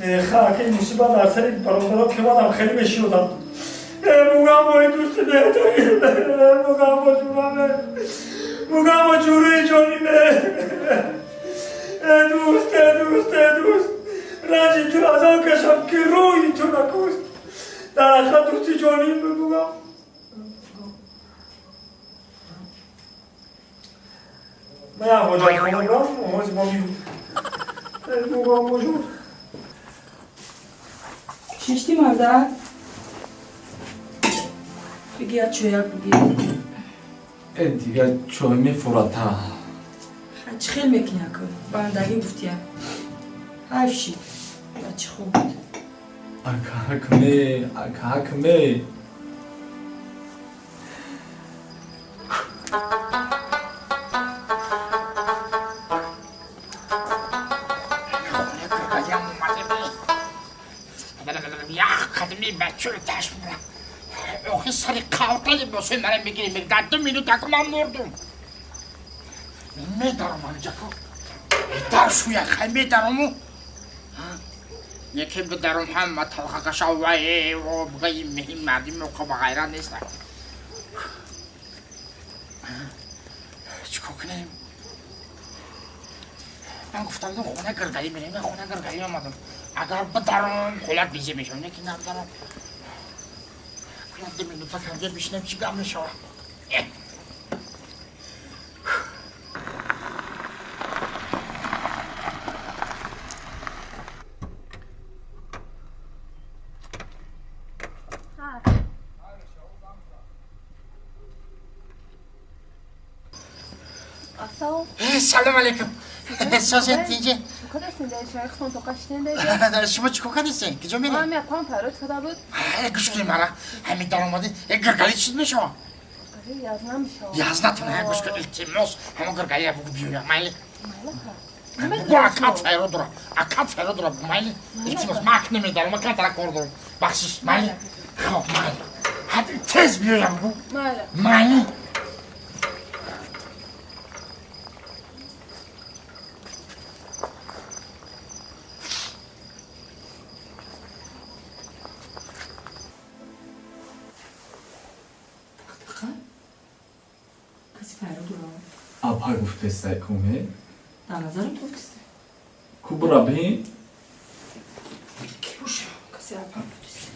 Э хак, ин мусибат дар сари бародаро ки мадам хеле мешиёдам. Э мугам бо дӯсти беҳтарин. Э мугам бо ҷураме. Мугам бо ҷури ҷониме. Э дӯст, э дӯст, э дӯст. Ранҷи ту аз он кашам ки рӯи ту накӯст. Дар ҳақиқат дӯсти ҷоним бигӯям. Ман як ҳоҷатхона бурам, ҳозир мо мегӯм. Э мугам бо ҷон. Чишти мардак? Биги як чояк биги. Э дигар чой мефурата. Чӣ хел мекунӣ аку? Бандагӣ гуфтия. Ҳайф шид. Бачи хуб буд. Акакме, акакме. Охи сари қавта либосои мара мегирем. Дар 2 минут аку ман мурдум. Медаром ҳамиҷаку. Дар шӯя хай медарому. Неки бидаром ҳама талхакаша вай обгаи меҳи мардими оқа ба ғайрат неста. Чикор кунем? Ман гуфтам хона гиргалӣ мерем, ман хона гиргалӣ омадам. Агар бидаром ҳолат безе мешавам, неки набидаром. 2 минута канҷа бишинем, чӣ гап мешавад? Ассалом. Салом алейкум. Созед тинҷе? Шумо чӣ кор кардесен? Киҷо меред? Гӯш кунед мара. Ҳамин даромади гиргали чиз мешава? Язнатон, гӯш кун, илтимос, ҳамон гиргалия бугу биёя, майли? Бугу акат файро дора. Акат файро дора, майли? Илтимос, ман ак намедарам, ман камтара кор дорам. Бахшиш, майли? Хоб, майли. Тез биёя бугу. Майли. Апа гуфтестай куме? Дар назарам ту гуфтестай. Ку бура бин? Ки боша? Каси апа гуфтестай.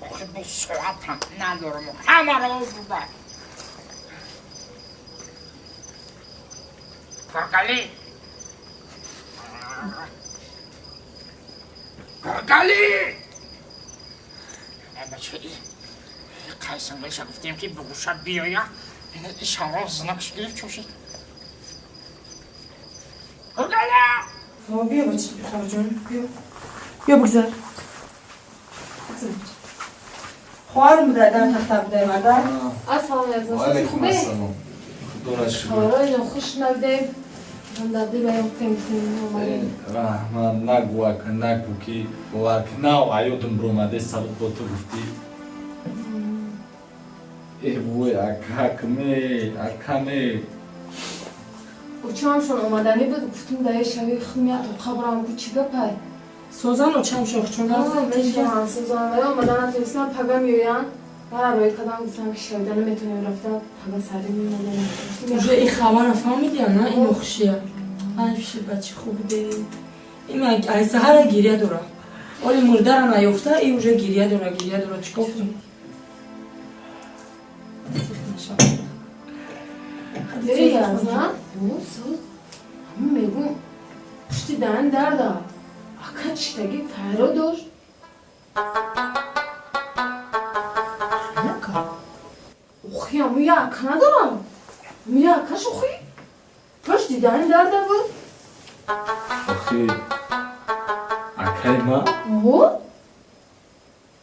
Охи бо соатам надорам, ҳамаро бурда. Гургали! Гургали! Бача, қайсангалиша гуфтем ки бугуша биёя, ишанро знакш гирифт чошид. Гургали! Биё бача, хоҳарҷон, биё. Биё бигзар. Бигзар. Хоҳарам буда, дар тахта буда, марда. Ассалому алайкум. Ва алайкум ассалом. Худоро шукр. Хабарҳои хуш навидем. Дар дил баён кунем, омадем. Раҳмат, нагӯ ака, нагӯ ки бовар ки нав аёдум биромаде сабаб бо ту гуфтӣ. Э вой акакме, акаме. Очамшон омаданӣ буд, гуфтум дар шави хумия тоқа бурам, гу чӣ гапай? Созан очамшон хучон мешаванд, созан. Вай омадан натонистам, пага меоянд. Мара роӣ кардам, гуфтам ки шавида наметонем рафта, пага сари меомадан. Уже ин хабарро фаҳмидия, на ин нохушия. Ай бачи хуб буде. Ин ай саҳара гиря дора. Оли мурдара наёфта, и уже гиря дора, гиря дора. Чӣ кор кунем? Язна, мегум, пушти даҳан дарда. Ака чиштаги файро дошт. Охи, аму я ака надорам. Аму я акаш охи? Пушти даҳан дарда буд. Охи, акай ма? О?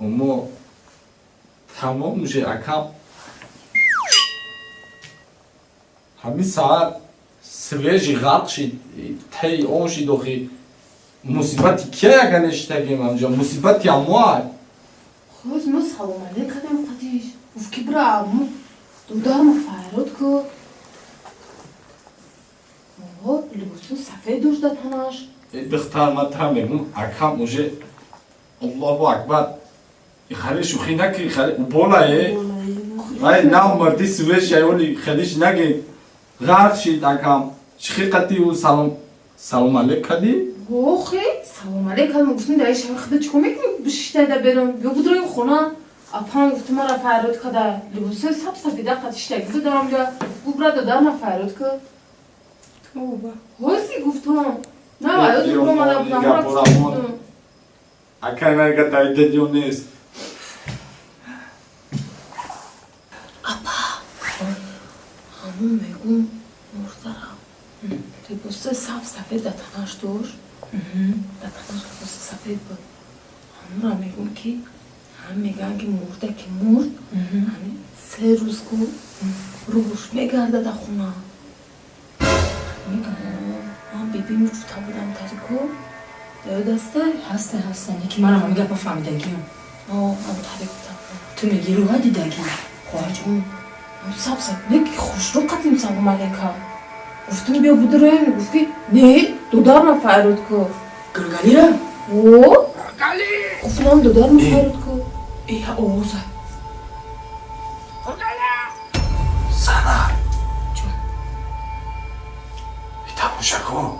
Омо, тамом уже акам. Ҳамин саат свежий ғарқ шид, таи он шид охи. Мусибати кия яка нештагем амҷа? Мусибати амоай. Хоз мо салом алейк кардем қадиш. Гуфт ки бира аму дударма файрод ку. О, либосу сафед дошт дар танаш. Духтар, ман тара мегум, акам уже Аллоҳу акбар. Хеле шӯхӣ накӣ, хеле уболае. Вай нав марди свежий оли хелиш наги. Ғарқ шид акам. Чӣ қати ӯ салом салом алейк кардӣ? Охи, салом алейк кардам, гуфтам дар шави худа чӣ кор мекунӣ? Бишиштай дар берун. Биё будрои хона. Апам гуфт мара файрод када. Либосҳои саб сафеда қати шиштагӣ буд дар онҷа. Гуфт бира додарма файрод ку. Тоба. Ҳози гуфтам. На вай омада будам. Акай мега дар дидё нест. Апа, ҳамун мегум мурдарам. Либоси саб сафед дар танаш дошт. Дар танаш либоси сафед буд. Ҳамунро мегум ки ҳам мегӯянд ки мурда ки мурд, ҳамин 3 рӯз ку рӯҳуш мегардад дар хона. Ман бибим гуфта будам тарику. Ёд астай? Ҳастай, ҳастай. Лекин манам ҳамин гапа фаҳмидагиам. О, ҳам тарик гуфта будам. Ту мегӣ рӯҳа дидагӣ? Хоҳарҷон, саб саб, не ки хушрӯ қатим салом алейка. Гуфтум биё будроем, гуфт ки не, додарма файрод ку. Гургалира? О? Гуфтам додарма файрод ку. Э, овоза. Сана. Ҷон. Тамоша кун.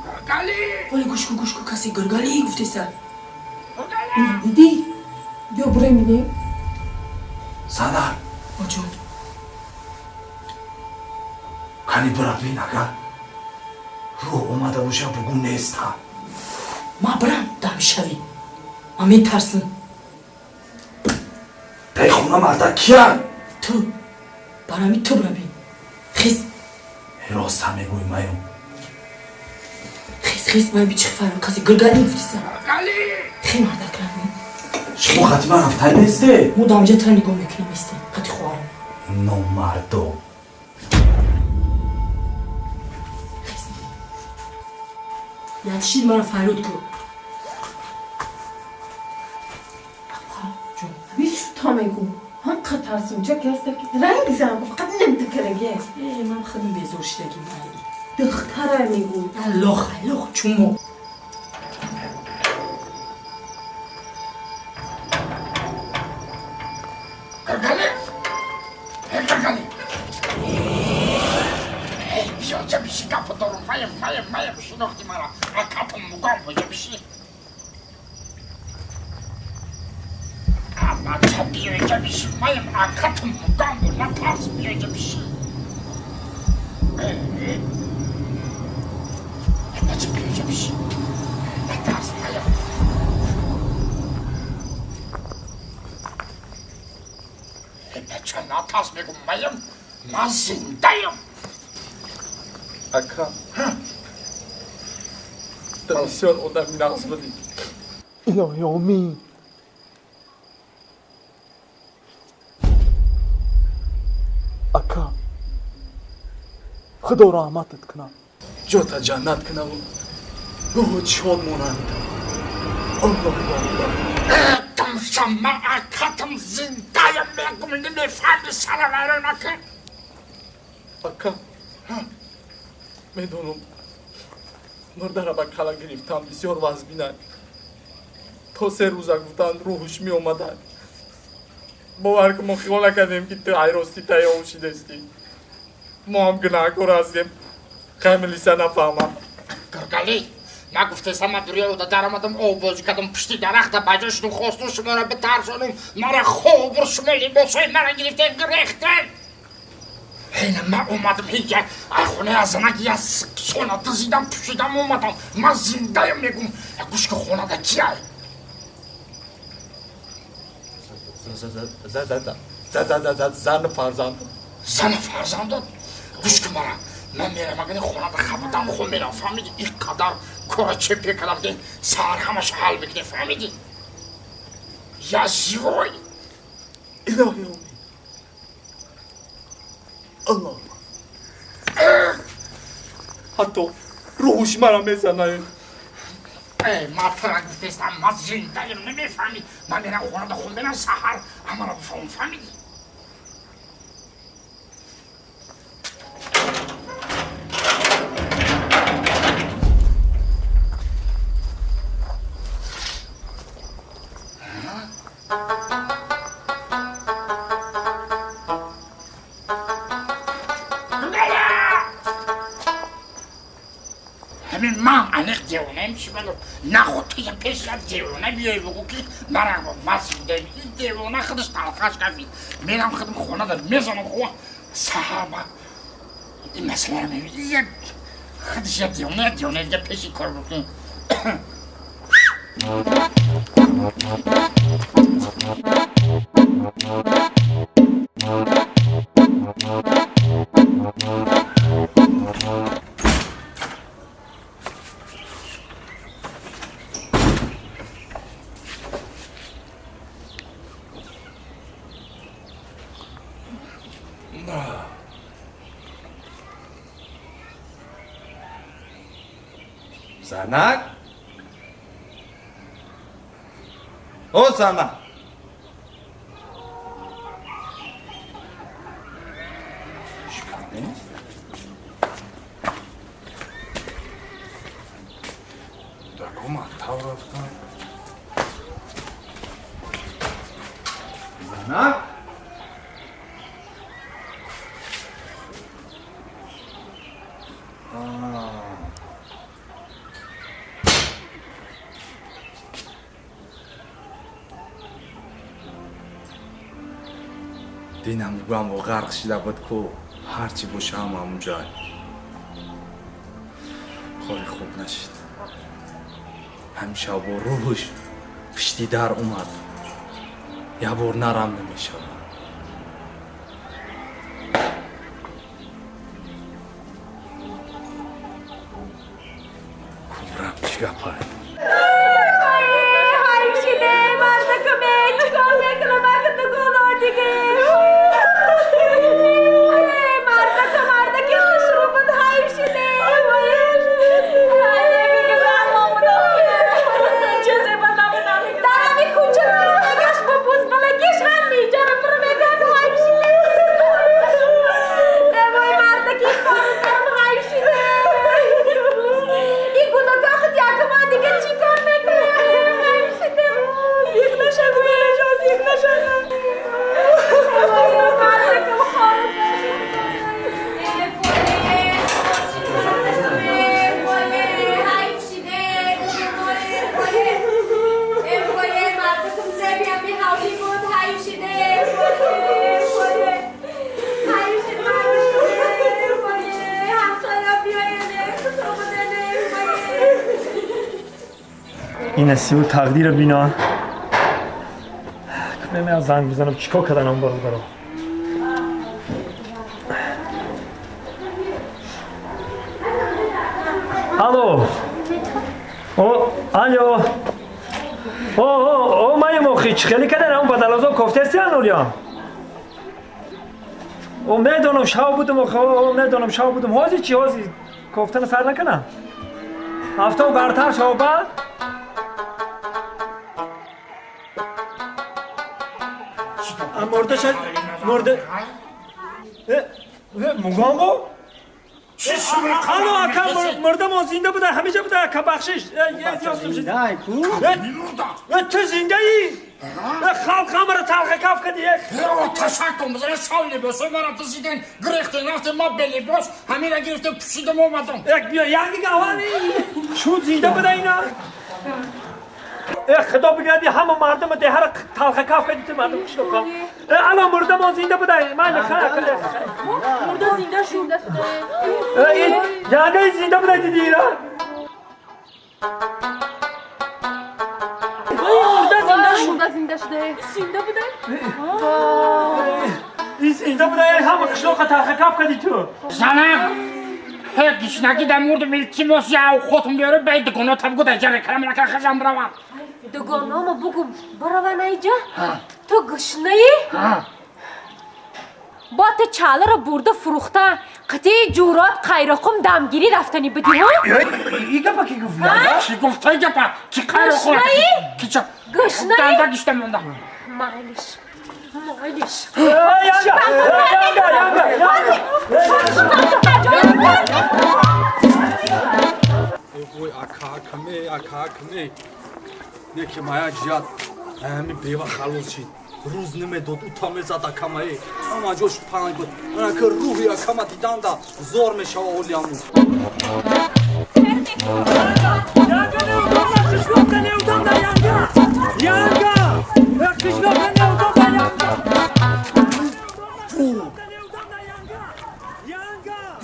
Вале гӯш кун, гӯш кун, касе гургали гуфтеса. Дидӣ? Биё бурем бинем. Сана. Оҷон. Кани бира бин агар рӯҳ омада боша бугӯ нестам. Ман бирам дам шавӣ. Ман метарсам. Бечора марда киян? Ту барами ту бира бин. Хис. Роста мегӯй маюм. Хис хис май бичи фарм каси гиргали гуфтиса. Гали! Хи мардак рами. Шумо хати ман рафтай несте? Мо дамҷа тра нигоҳ мекунем истем. Хати хоҳарам. Номардо. Ятишид мара фарёд кун. Апа ҷон. Та мегӯ ҳам қатарсунча каста ки ранг зан фақат намтакараге. Э, ман худам безор шидагим ай. Духтара мегӯ. Аллоҳ, аллоҳ, чумо. Гиргали! Эй, Гиргали! Эй, биё ҷа биши гапо дорум. Маям, маям, маям, шинохти мара. Акатам мугам боҷа биши. Бача биё инҷа биши. Маям акатам мугам бо натарс биё инҷа биши. Эй, эй. Бача биё инҷа биши. Натарс маям. Эй, бача натарс мегум маям. Ман зиндаям. Ака. Ту бисёр одами нағз будӣ. Илоҳи омин. Ака. Худо раҳматат кунад. Ҷота ҷаннат кунаву рӯҳут шод монанд. Аллоҳу акбар. Тамсама акатам зиндаям мегум намефаҳми сара вайрон накун. Ака. Медонам. Мурдара ба кала гирифтам бисёр вазбинад. То се рӯза гуфтанд рӯҳуш меомадад. Бовар кун мо хиёл накардем ки ту айростӣ тайёр шидастӣ. Мо ҳам гунаҳкор ҳастем. Хай милиса нафаҳмам. Гиргали, ман гуфтесам ман дурё ода даромадам овбозӣ кардам пушти дарахта ба ҷо шудум хостум шуморо битарсонум мара хоб бур шумо либосҳои мара гирифтем гирехтем. Ҳейна ман омадам ҳеҷа ай хонаи аз занак я сона дизидам пӯшидам омадам. Ман зиндаям мегум. Гӯш ки хонада кияй? Зану фарзанд. Зану фарзандот? Гӯш ки мара. Ман мерам агани хонада хабадам хун мерам фаҳмидӣ? Ин қадар кора чепе кардам ки саҳар ҳамаш ҳал мекунем фаҳмидӣ? Я живой. Илоҳи омин. Аллоҳ. Ҳатто рӯҳуш мара мезанад. Эй, ман тура гуфтестам, ман зиндаям намефаҳмӣ. Ман мерам хонада хун мерам саҳар ҳамаро бифаҳмам фаҳмидӣ? Ҳамин ман аниқ девонаем шибало наход туя пеш як девона биёй бугӯ ки мара ман зиндаем. Ин девона худаш талхаш кафид. Мерам худам хонада мезанам хо саҳар ма ин масъаларо мебинӣ як худаш як девона як девона дига пеши кор бикун. Занак? О, занак! Мактаб рафтам. Занак? Динам гӯям ғарқ шида буд ку ҳарчи боша ҳам ҳамунҷай. Кори хуб нашид. Ҳамеша бо рӯҳуш пишти дар омад. Як бор нарам намешавад. Чӣ гапа? این نصیب و تقدیر بینا نمی‌دونم زنگ بزنم چیکار کردن اون برادرها. الو او الو او او او مای مخی چخلی کردن اون بدلازو کوفته انوریا. او میدونم شاو بودم او میدونم شاو بودم. حاضی چی حاضی کوفتن سر نکنم. هفته و برتر شاو بعد مرده شد مرده مگامبو الو اکا مرده ما زنده بوده همیشه بوده اکا بخشش تو زنده ای خلق همه تلخ کف کردی. تشکر بزنه شال لباسای مرا دزدیدن گرفتن رفتن ما به لباس همین را گرفتم پوشیدم اومدم. یک بیا یعنی گوانی شو زنده بوده اینا. خدا بگردی همه مردم ده هر تلخ کف کردی تو مردم کشتم. الان مرده ما زنده بوده من خیر مرده زنده شد. یعنی زنده بوده دیدی اینا. مرده زنده شد. زنده شده زنده بوده این زنده بوده همه قشلاق تلخ کف کردی تو. زنم گشنگی در مورد التماس یا خودم بیاره به دگانا تا بگو در جره کرم نکن خزم بروم. دگانامو بگو بروم ایجا تو گشنه ای؟ با تو چاله رو برده فروخته قطعی جورات قیرقم دمگیری رفتنی بدی ها؟ ای گپا کی گفت؟ کی گفت ای گپا؟ کی قیرقم؟ کی چه؟ گشنه ای؟ دنده گشته مونده. معلش معلش. ینگا ینگا ینگا ینگا. وای اکا کمه اکا کمه неки мая ҷиҳат ҳами бева халос шид. Рӯз намедод ӯ та мезад акамае ҳама ҷош панг буд. Анаки рӯҳи акама диданда зор мешава олиаму.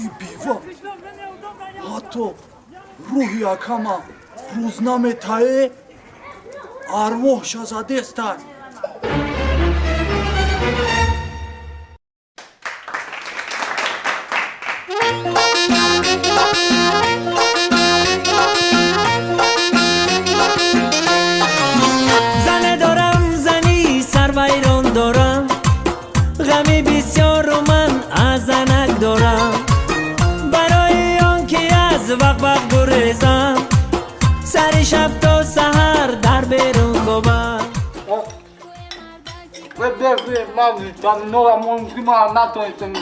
Ин бева ҳатто рӯҳи акама рӯз наметае арвоҳша задестай. زنه دارم زنی سر ویران دارم غمی بسیار و من از زنک دارم برای آن که از وقت وقت گریزم سر شب تا سحر در بیرون خوابم. من ویتامینو ما نتونستم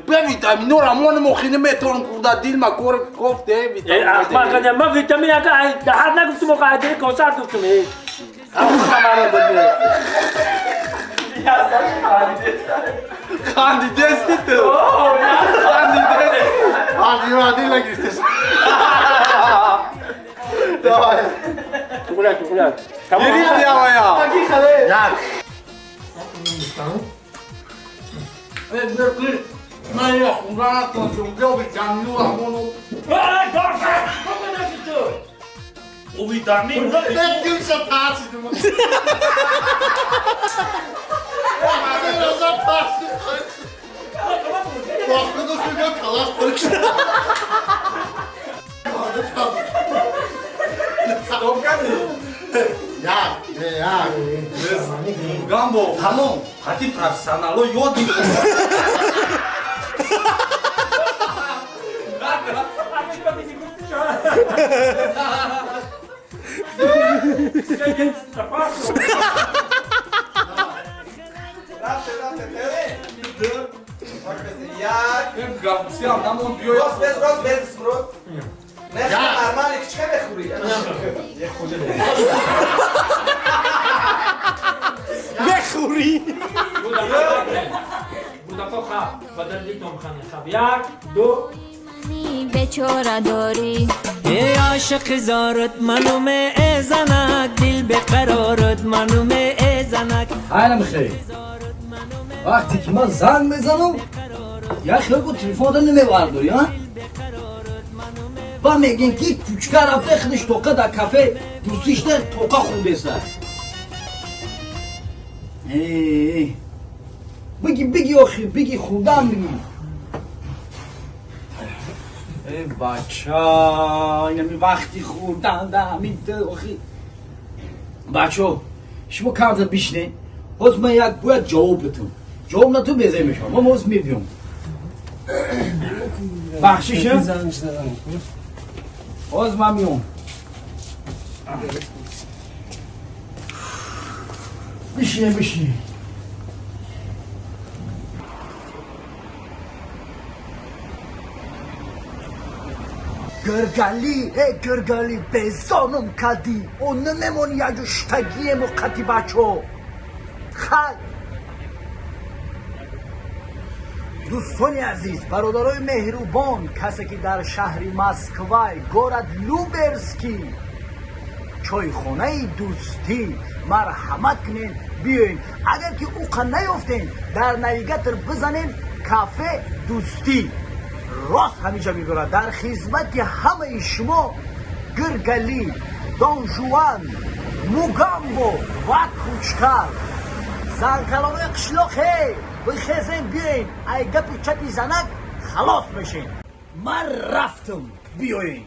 به ویتامینو را مخی نمیتونم خورده دیل ما کور گفته ویتامین. احمق ما ویتامین اگه حد نگفتم و قاعده کوثر گفتم. خندیدستی تو خندیدستی خندیدستی نگرفتش. چوکولات چوکولات گرفتی آقایا. من یه خونه نتونستم بیا ویتامینو را او ویتامین Baktığında söylüyor kalas barış. Стоп кардӣ? Як, як. Гамбо, тамом. Хати профессионало ёд гирифт. Рост без скрот. Не, нормально, чӣ мехӯрӣ? Мехӯрӣ? Будако хаб, бадали томхане хаб. Як, ду. Бечора дорӣ. Эй ошиқи зорат манум э занак, дил беқарорат манум э занак. Айнам хеле. Вақте ки ман занг мезанам, як хел бо телефонро намебардорӣ, а? Ба мегӯем ки кучка рафта худаш тоқа дар кафе дӯстишда тоқа хӯрдеса. Биги, биги, охи, биги, хӯрдан биги. Эй бача, инами вақти хӯрдан да ҳамин охи. Бачо, шумо камтар бишинед. Ҳозир ман як бояд ҷавоб битам. Ҷавоб нату безор мешавам. Ман ҳозир мебиём. Бахшиш, ҳозир ман меом. Бишинед, бишинед. Гиргали, э Гиргали, безоном кардӣ. О намемонӣ яҷо штагиему қати бачо. Хай. Дӯстони азиз, бародарои меҳрубон, касе ки дар шаҳри Москвай, город Люберский, чойхонаи дӯстӣ, марҳамат кунед, биёед. Агар ки уқа наёфтем, дар навигатор бизанем кафе дӯстӣ. Рост ҳамиҷа мебарад. Дар хизмати ҳамаи шумо Гиргали, Донжуан, Мугамбо ва Кучкар. Занкалонои қишлоқе, бихезем, биёем, ай гапи чапи занак халос мешем. Ман рафтам, биёем.